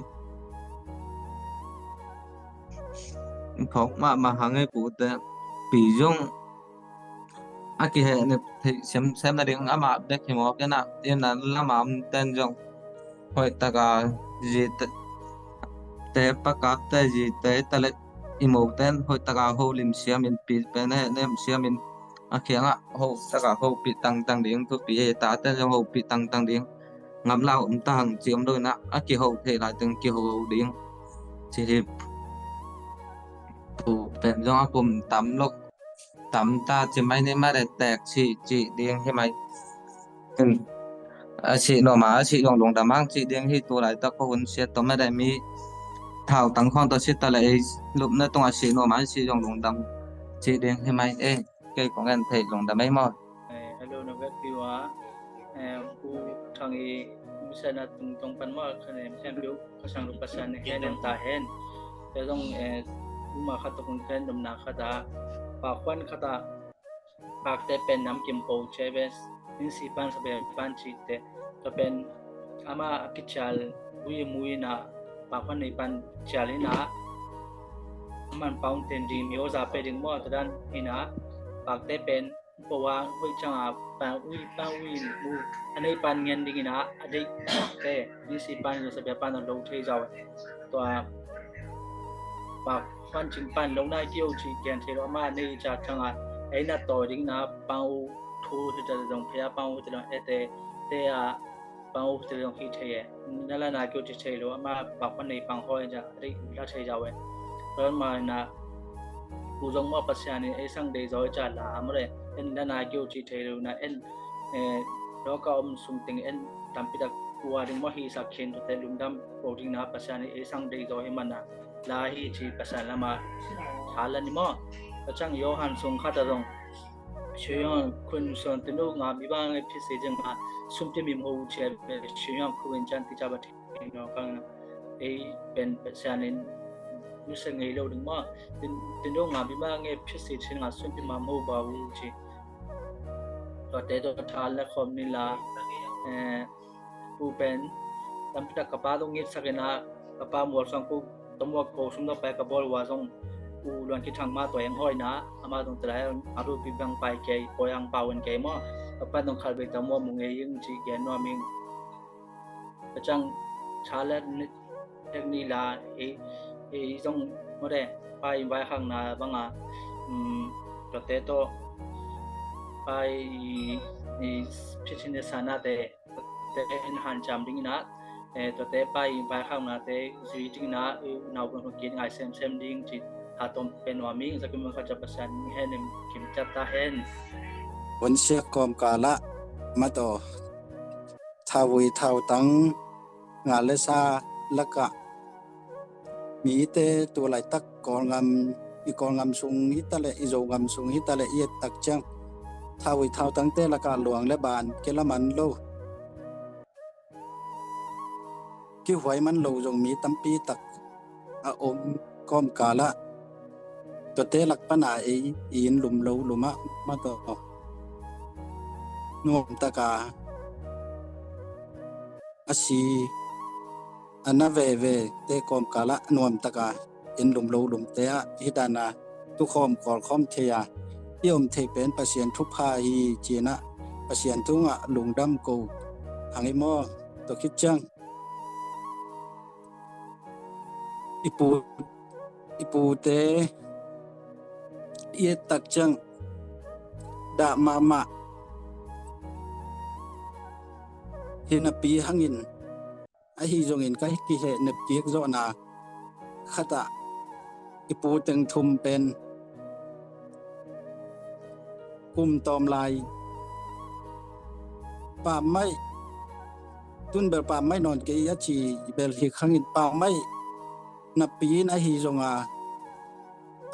Phawk mahmah hang ei Pute. Pi zong a kiheh ni theih semsem nading amah bek hi mawk in ah, inn a lam a omten zong hoih tak a, zite, te pakakte, zite, tale i moten hoih taka ho lim siamin, pi pen he nem siamin, a kiangah hoih taka hopih tangtang ding, thupi he taten zong hopih tangtang ding, ngamlau om ta hang ci om lo inah, a kiho thei lai teng kiho ding. Ci hi. Pu pen zong a kum tam lo, tam ta ci mai ni mah le tek ci ci ding hi mai. A sih nuam a, a sih zong lungdam hang ci ding hi. Tu laitak ko hun siat tawh mah le mi thautang khawng tawh si ta le ei lupna tungah sih nuam a, a sih zong lungdam ci ding hi mai. Eh, kei kong en thei lungdam ei maw. Eh, hello, na vekpi uh a, eh, Pu Thang i, mi sa na tungtong pan maw, khan em, khan biu, ka sang lu pasan ne, hen em ta hen. Te zong, eh, uma khat tawh kun khan dom na khat a, pa khuan khat a, pakte pen nam kim po che bes, in si pan sa be pan chi te, ka pen ama a kichial, ui mui na, pa khuan nei pan chial ina, aman paung ten ding, mi oza pe ding maw, ta dan ina, pakte pen, Pawa, hui changa, pa ui, pa ui, mu, a nei pan ngen ding ina, a deih te, ni si pan, ni sa bia pan, lo thei zau. Tua, pa, pan ching pan, lo nai kiu chi, gen thei lo, ama nei cha changa, ei na to ding na, pa u, thu, thu ta zong, pia, pa u, te lo, e te, te a, pang uh te zong hi thei e. Na la na keu ci thei lo, ama pa khuan nei pang hoi ja, ri la thei ja we. Ron ma na, ku zong maw Pasian in ei sang dei zaw i ca la am re. En la na keu ci thei lo na en, eh, lo ka om sung teng en tampi tak kua ding maw hi sak khin tu te lungdam ko ding na Pasian in ei sang dei zaw hi man na. La hi ci Pasian lama tha la ni maw. Ka chang Johan sung khat a zong. Sui Yong Kun Son tinu nga mi bang e phisi jeng a sumpi mi mo chia be Sui Yong Kun chan ti cha ba thei no kang na. Ei pen Pasian in nu se ngei lo ding maw. Tinu nga mi bang e phisi chin nga sumpi ma mo ba u chi. Tua te tua tha la khom ni la. Eh, Pu pen, tampi tak ka pa zong ngitsak ina, ka pa mual suang ku, tawmuak ko sum dok pai ka bawl ua zong, u luan kithang ma tua eng hoi na, ama zong tala, a rupi bang pai kei, poi ang pau en kei maw, ka pa zong khalbei tawmuak mu ngei ing ci gen nuam ing. Ka chang, tha le ni, tek ni la, ei, ei zong, mo de, pai vai khang na, bang a, um, tua te to, pai, i, i, phisin de sana te, te en hanciam ding ina, eh, tuate pai vai khang na te zui ding ina, eh, nau bang hong kin ngai sem sem ding ci ha tom pen wa mi za kim kha cha Pasian ni hen em kim cha ta hen. Hun sia kom kala ma to. Thawi thau tang nga le sa laka. Mite tu laitak Kawlngam, i Kawlngam sung hi ta leh, i Zogam sung hi ta leh, i et tak ciang thawi thau tangte lakah luang le ban kilaman lo, kihuai man lo zong mi tampi tak a om kawmkal ah, tuate lak pana ei i inn lum lo lum ah ma tawh nuam taka a si a na veve te kawmkal ah nuam taka inn lum lo lumte ah hih dana tukhawm kawlkhawm thei a i om thei pen Pasian thupha hi cinah Pasian tungah lungdam ko hang i maw? Tua khit ciang i pu, i pute i et tak ciang dah mahmah hi napi hangin ahi zongin ka kiheh nep kik zawhna khatah i pu teng thum pen kum tawm lai pammaih, tun bel pammaih nawn kei a ci bel hi khangin pammaih napi in ahi zonga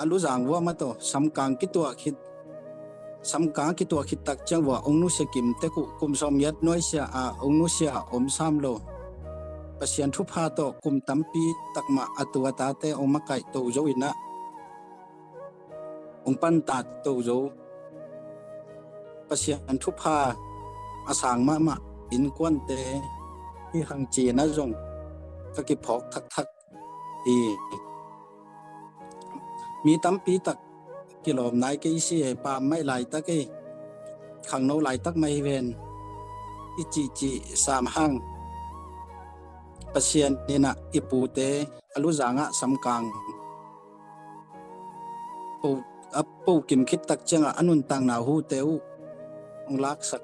a luzang vua ma tawh samkang kituah khit, samkang kituah khit tak ciang vua ong nusia kim tek uh kum sawm ngiat nuaisia a ong nusia om sam lo. Pasian thupha tawh kum tampi takmah a tu a tate ong makaih to zo inah ong pantat to zo. Pasian thupha a sang mahmah innkuante hi hang cina zong ka kiphawk thakthak hi. Mi tampi tak kilawm nai kei si e, pammaih laitak e, khangno laitak mai hi ven i cihcih sam hang Pasian inah i pute a luzangah samkang po, a po kim khit tak ciangah a nuntakna hute uh hong laksak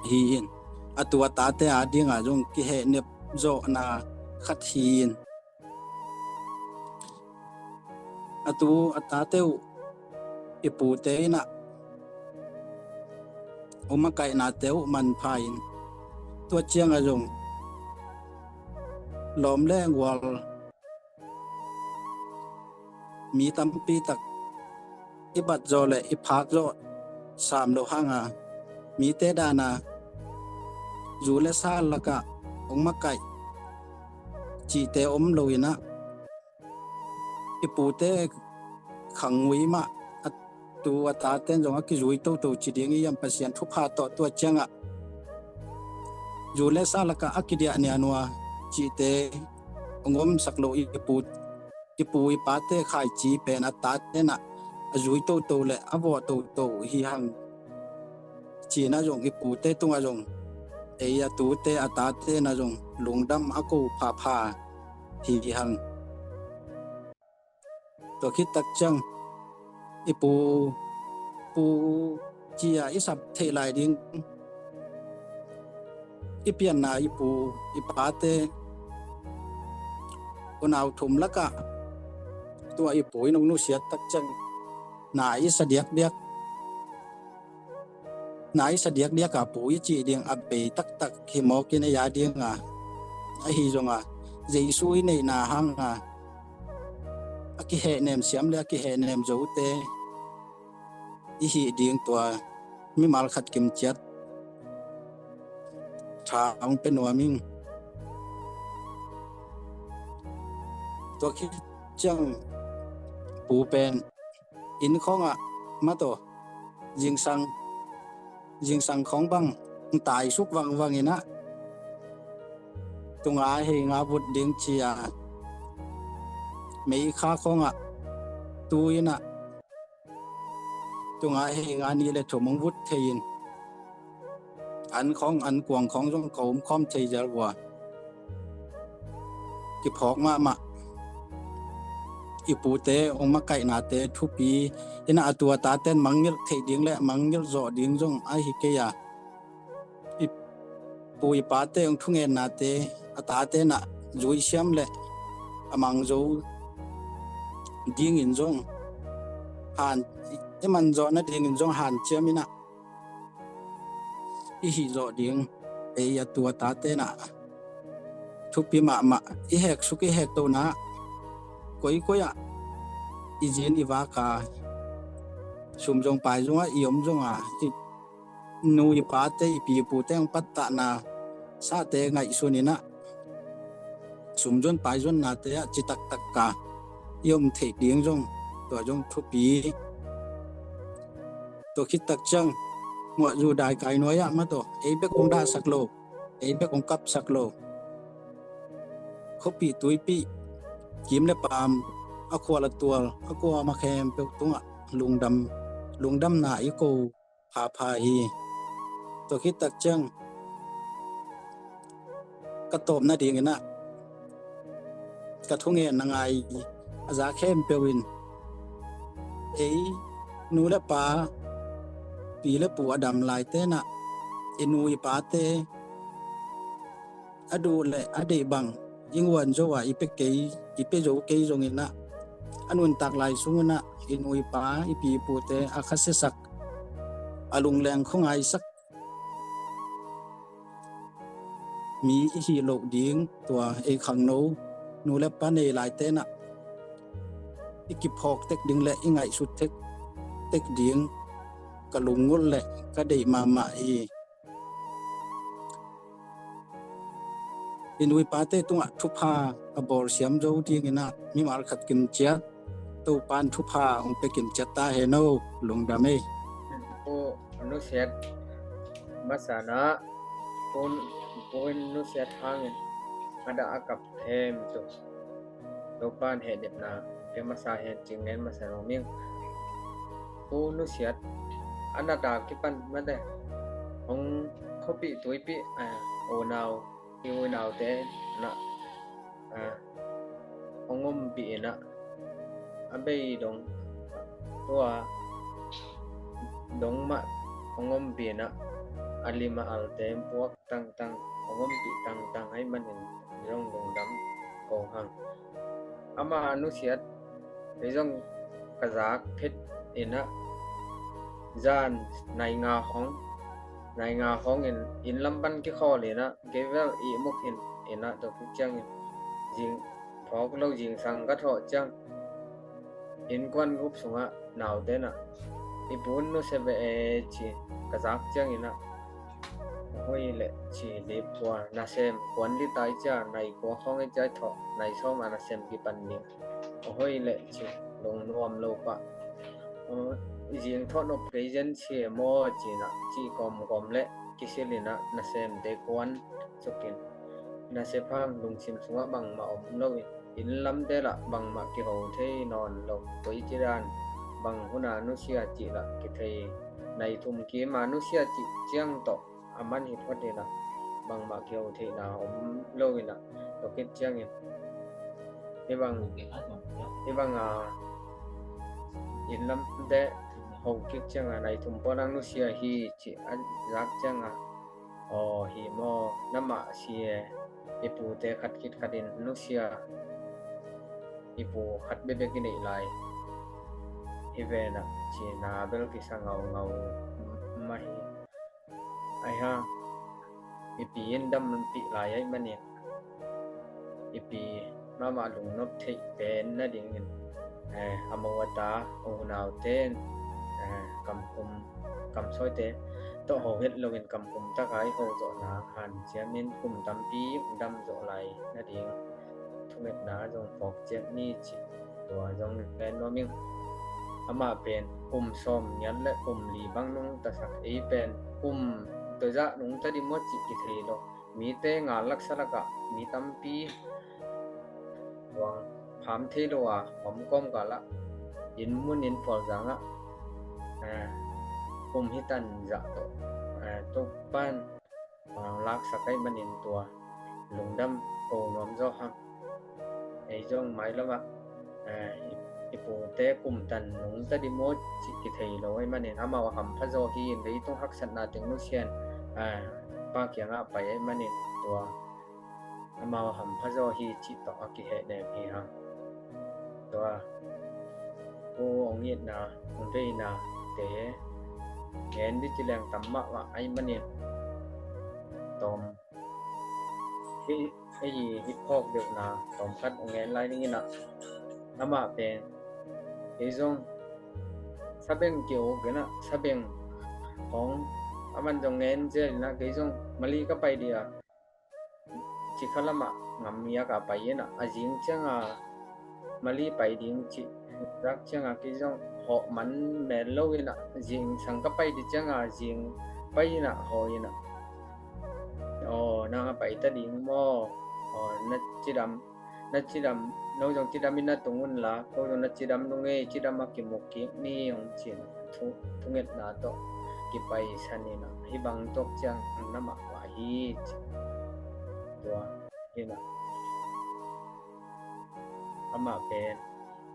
hi in. A tu a tate a dingah zong kihehnep zawhna khat hi in. A tu a tate uh i pute in ah hong makaihnate uh manpha in, tua ciangah zong lawm le gual mi tampi tak i bat zawh le i phak zawh sam lo hanga, mite dana zu le sa lakah hong makaih cihte om lo in ah, i pute khangui mah a tu a taten zong a kizui toto ci ding i hiam, Pasian thupha tawh tua ciangah zu le sa lakah a kidiah nianua cihte hong omsak lo i pu, i pu i pate khaici pen a taten ah a zui toto le a vawh toto hi hang. Ci-in ah zong i pute tungah zong, ei a tute a tate in ah zong lungdam a ko phapha hi hang. Tua khit tak ciang i pu, pu ci-a i sap theih lai ding i pianna i pu i pate unau thum lakah tua i pu in hong nusiat tak ciang na i sa diakdiak, na i sa diakdiak a pu i cih ding a bei taktak hi mawk in, ei a dinga ahi zonga Jesu i neihna hanga a kihehnem siam le a kihehnem zote i hih ding tua mimal khat kimciat tha hong pia nuam ing. Tua khit ciang pu pen inn khawngah mataw, zingsang, zingsang khawng bang taisuk vangvang in ah, tunga hei nga vut ding ci-a meikha khawngah tu in ah, tunga hei nga nih le thum hong vut thei in, an khawng an kuang khawng zong ka om khawm thei zel vua. Kiphawk mahmah. I pute hong makaihnate thupi in ah, a tu a taten mangngilh theih ding le mangngilh zawh ding zong ahi kei a, i pu i pate hong thungennate a taten ah zuisiam le a mangzo dingin zong han, i manzawh nadingin zong hanciam in ah i hih zawh ding, ei a tu a taten ah thupi mahmah. I heksuk i hektohna koikoi ah i zin i vak a, sum zong pai zongah i om zonga, i nu i pate, i pi i pute hong pattahna sate ngaihsun in ah, sum zon pai zonnate ah citaktak ka i om theih ding zong, tua zong thupi. Tua khit tak ciang muah zu dai kai nuai ah mataw, ei bek hong dahsak lo, ei bek hong kapsak lo, khuapih tuipih, kim le paam, a khual a tual, a kuama khempeuh tungah lungdam, lungdamna i ko phapha hi. Tua khit tak ciang ka tawp nadingin ah ka thungen na ngai a za khempeuh in, ei nu le pa, pi le pu a dam laiten ah i nu i pate a duh le a deih bang i nguan zo a i pia kei, i pia zo kei zongin ah, a nuntak lai sungin ah i nu i pa, i pi i pute a khasiasak, a lungleng khuangaisak mi i hih loh ding, tua ei khangno nu le pa nei laiten ah i kiphawk tek ding le i ngaihsut tek, tek ding ka lunggulh le ka deih mahmah hi. I nu i pate tungah thupha a bawlsiam zo dingin ah mimal khat kimciat Topan thupha hong pia kimciat ta hen aw. Lungdam ei. Pu nusiat masa na, pu, pu in nusiat hangin a dah a kap hem tu Topan hehnepna pia masa hen, cing nen masa nuam ing. Pu nusiat a na dah kipan mate, hong khuapih tuipih, a, unau, i unaute na, a, hong ompih in ah, a bei dong tua dong mah hong ompih in ah, a lim a alte puak tangtang, hong ompih tangtang ahih manin zong lungdam ko hang. Ama nusiat ei zong ka zak phet in ah, zan nai nga hong, nai nga hong in inn lam pan kikhawl in ah, kei vel ihmuk in in ah, tua khit ciangin zing phawk lo, zingsang ka thawh ciang innkuan gup sungah naute in ah, "I pu in nusia ve e," ci ka zak ciangin ah, "Hoih leh," ci, "lip kua nasem kuan li tai cia, nai kua khawng i cia i thawh, nai sawm a nasem kipan ding. Hoih leh," ci, lungnuam lo pah. "Aw, i zing thawh nop kei zen ci e maw," ci in ah, ci kawmkawm leh kisil in ah, nasemte kuan suk in, nasia phang lungsim sungah bangmah om lo in, inn lamte lah bangmah kiho thei nawn lo, koi ci dan, bang hun a nusia cih lah kithei, nai thum kim a nusia cih ciang tawh a man hi phot in ah, bangmah kiho theihna om lo in ah, tua khit ciangin hih bang, hih bang a inn lamte ho kik ciang a, "Nai thum pawl ang nusia hi," ci a zak ciang a, "Aw, hi maw, na mah si e, i pute khat khit khat in nusia, i pu khat bekbek i neih lai hi ven ah," ci in ah, bel kisa ngaungau mah hi. Ahi hang i pi in dampih lai ahih manin, i pi mahmah lungnop theih pen nadingin, eh, a mo a ta, a unaute in, eh, kamkum, kamsawite tawh ho het loin kamkum taka i ho zawhna hanciamin kum tampi dam zawh lai nading thungetna zong phawk ciat ni, cih tua zong gen nuam ing. Amah pen kum sawm ngiat le kum li bang nungtasak, ei pen kum tua zah nungta ding maw cih kithei lo. Mite ngal laksa lakah mi tampi luang pham thei lo a om kawmkal ah, inn mun inn phualzang ah, eh, kum hi tan zah tawh, eh, Topa'n, ah, laksak ahih manin tua lungdam ko nuam zaw hang. Ei zong mailam ah, ah, i, i pute kum tan nungta ding maw cih kithei lo ahih manin, amau a hampha zaw hi in, leitung haksatna teng nusia in, ah, Pa kiangah pai ahih manin tua amau a hampha zaw hi cih tawh a kihehnem hi hang. Tua pu hong itna, hong veina te ngen ding ci leng tam mahmah ahih manin, tawm hih, hih, hih phawk deuhna tawmkhat hong ngen lai ning in ah, amah pen, "Kei zong sabeng ki-uk in ah, sabeng hong, aman zong ngen zel in ah, kei zong Mali ka pai ding a, cikha lamah ngammiak a pai in ah, a zing ciang a Mali pai ding cih zak ciang a, kei zong hawh man mel lo in ah, zingsang ka pai ding ciang a, zing pai in ah, haw in ah, aw, nang a pai ta ding maw? Aw, na cidam, na cidam, no zong cidam in na tung un la, ko zong na cidam nung ei, cidam a kimuk kik ni," hong ci in ah, thu, thungetna tawh kipaisan in ah, hih bang tuak ciang na mah uh hi, ci. Tua hi in ah, amah pen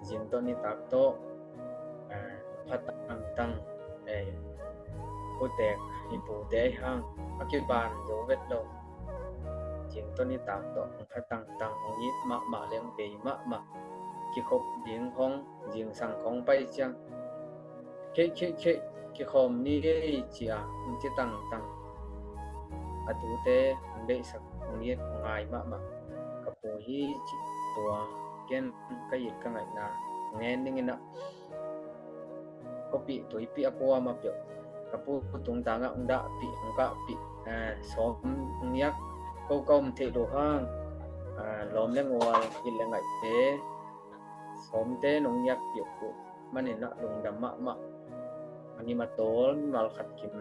zing tawh nitak tawh, ah, pha tangtang, eh, putek, i pute ahi hang a kiban zo vet lo. Zing tawh nitak tawh hong pha tangtang, hong it mahmah leng bei mahmah, kikhop ding hong, zingsang hong pai ciang, "Kheih, kheih, kheih, kikhawm ni ei," ci a hong ci tangtang, a tute hong deihsak, hong it, hong ngai mahmah. "Ka pu hi," ci. Tua ken ka it ka ngaihna ngen ning in ah, khuapih tuipih a kuamah peuh ka pu tungtang ah hong dahpih, hong kahpih, eh, sawm hong niak ko ka om theih loh hang, eh, lawm le ngual, it le ngaihte, sawmte nong niak piak uh manin ah lungdam mahmah. A nim a tawl mimal khat kim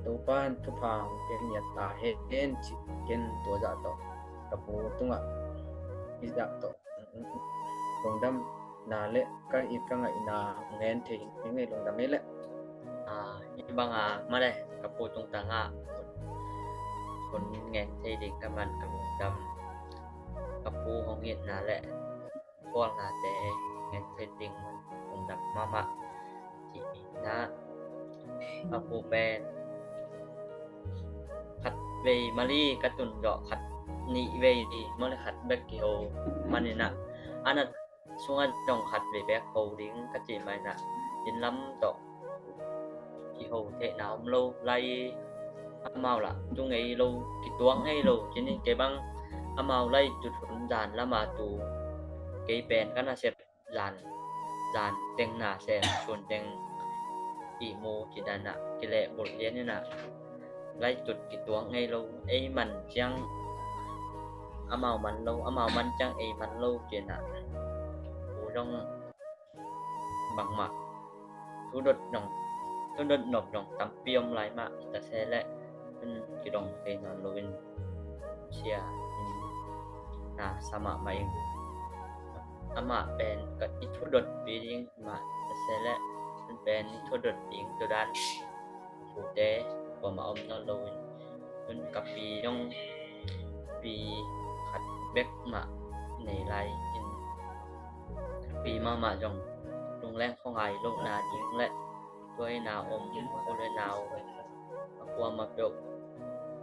Topa'n thupha hong pia ngiat ta hen, cih ken tua zah tawh ka pu tungah hih zah tawh lungdamna le ka it ka ngaihna ngen thei hi ning ei, lungdam ei leh. Ah, hih bang a mah le ka pu tungtang ah hun ngen thei ding ka man, ka lungdam, ka pu hong itna le khualnate ngen thei ding man kong dam mahmah. Cih na a pu pen khat vei mali ka tun zawh khat nih vei di mawle khat bek kiho maninah a na sungah zong khat vei bek ho ding ka cih mainah inn lam tawh kiho theihna om lo lai. Amau lah tu ngei lo, kituak ngei lo. Cinin kei bang amau lai cutun zan lama tu kei pen ka nasep zan zan teng na sem sun teng ihmu kidanah kilehbulh lianinah lai cut kituak ngei lo. Ei man ciang amau man lo, amau man ciang ei man lo cinah u zong bangmah thudot zong thudot nop zong tampi om lai mah. Ita se leh tun kidong thei nawn loin sia in na sa mahmah in. Amah pen ka i thudot pi ding mah ta se leh tun pen i thudot ding tudan pute kuamah om nawn loin tun ka pi zong pi khat bek mah nei lai in pi mahmah zong lungleng khuangai lohna ding le tuaina om khulenau a kuamah peuh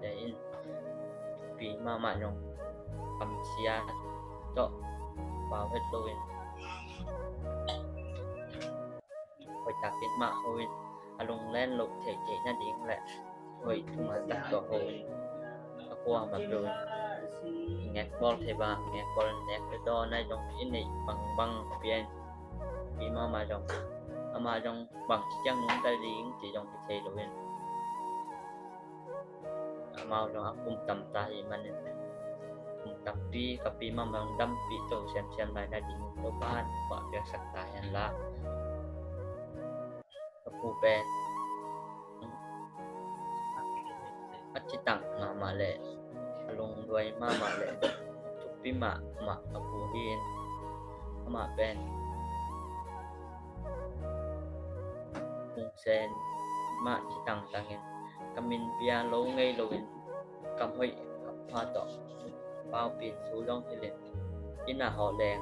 te in pi mahmah zong kamsia tawh pau het loin hoihtakin mah hoin a lunglen loh theihtheih nading le hoih thumal tak tawh hoin a kuamah peuh ngekbawl thei bang ngekbawl nek le dawn ai zong i neih bangbang pian pi mahmah zong amah zong bang ciang nungta ding ci zong kithei loin amau zong a kum tamta hi manin kum tampi ka pi mahmah zong dampi to semsem lai nading Topan kuah piaksak ta hen la. Ka pu pen a citang mahmah le a lungduai mahmah le thupi mahmah ka pu hi in amah pen kungsen mah citang tangin ka min pia lo ngei loin kam hoih kam pha tawh paupin thu zong hilin ina hawh leng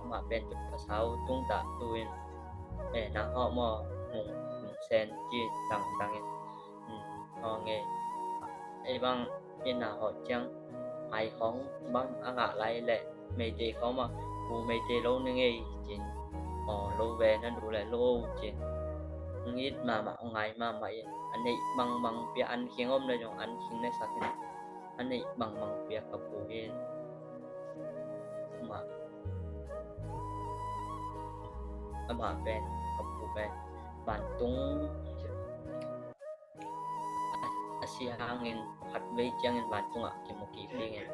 amah pen tuk pasau tungtah tuin e nang hawh maw mung sen ci tangtangin haw ngei. Ei bang ina hawh ciang ai khawng bang a ngah lai leh meitei khawng mah pu meitei lo ni ngei cin aw lo ve na duh leh lo cin ngit mahmah ngai mahmah in a neih bangbang pia an khing om le zong an khing ne sakin a neih bangbang pia ka pu hin mah amah pen ka pu pen vantung a si hangin khat vei ciangin vantungah kimu kik dingin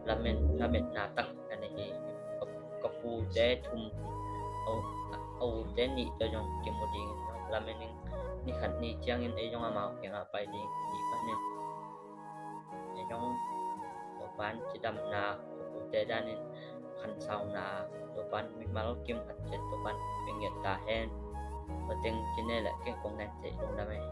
lamen lametna tak a nei hi. Ka pute thum a ute nih tawh zong kimu dingin lamen in ni khat ni ciangin ei zong amau kiangah pai ding hi panin ei zong Topan cidamna ka pute danin khansauna Topan mimal kim khat ciat Topan mingiat ta hen. Pateng kine le keng kong nen cei lungdam ei.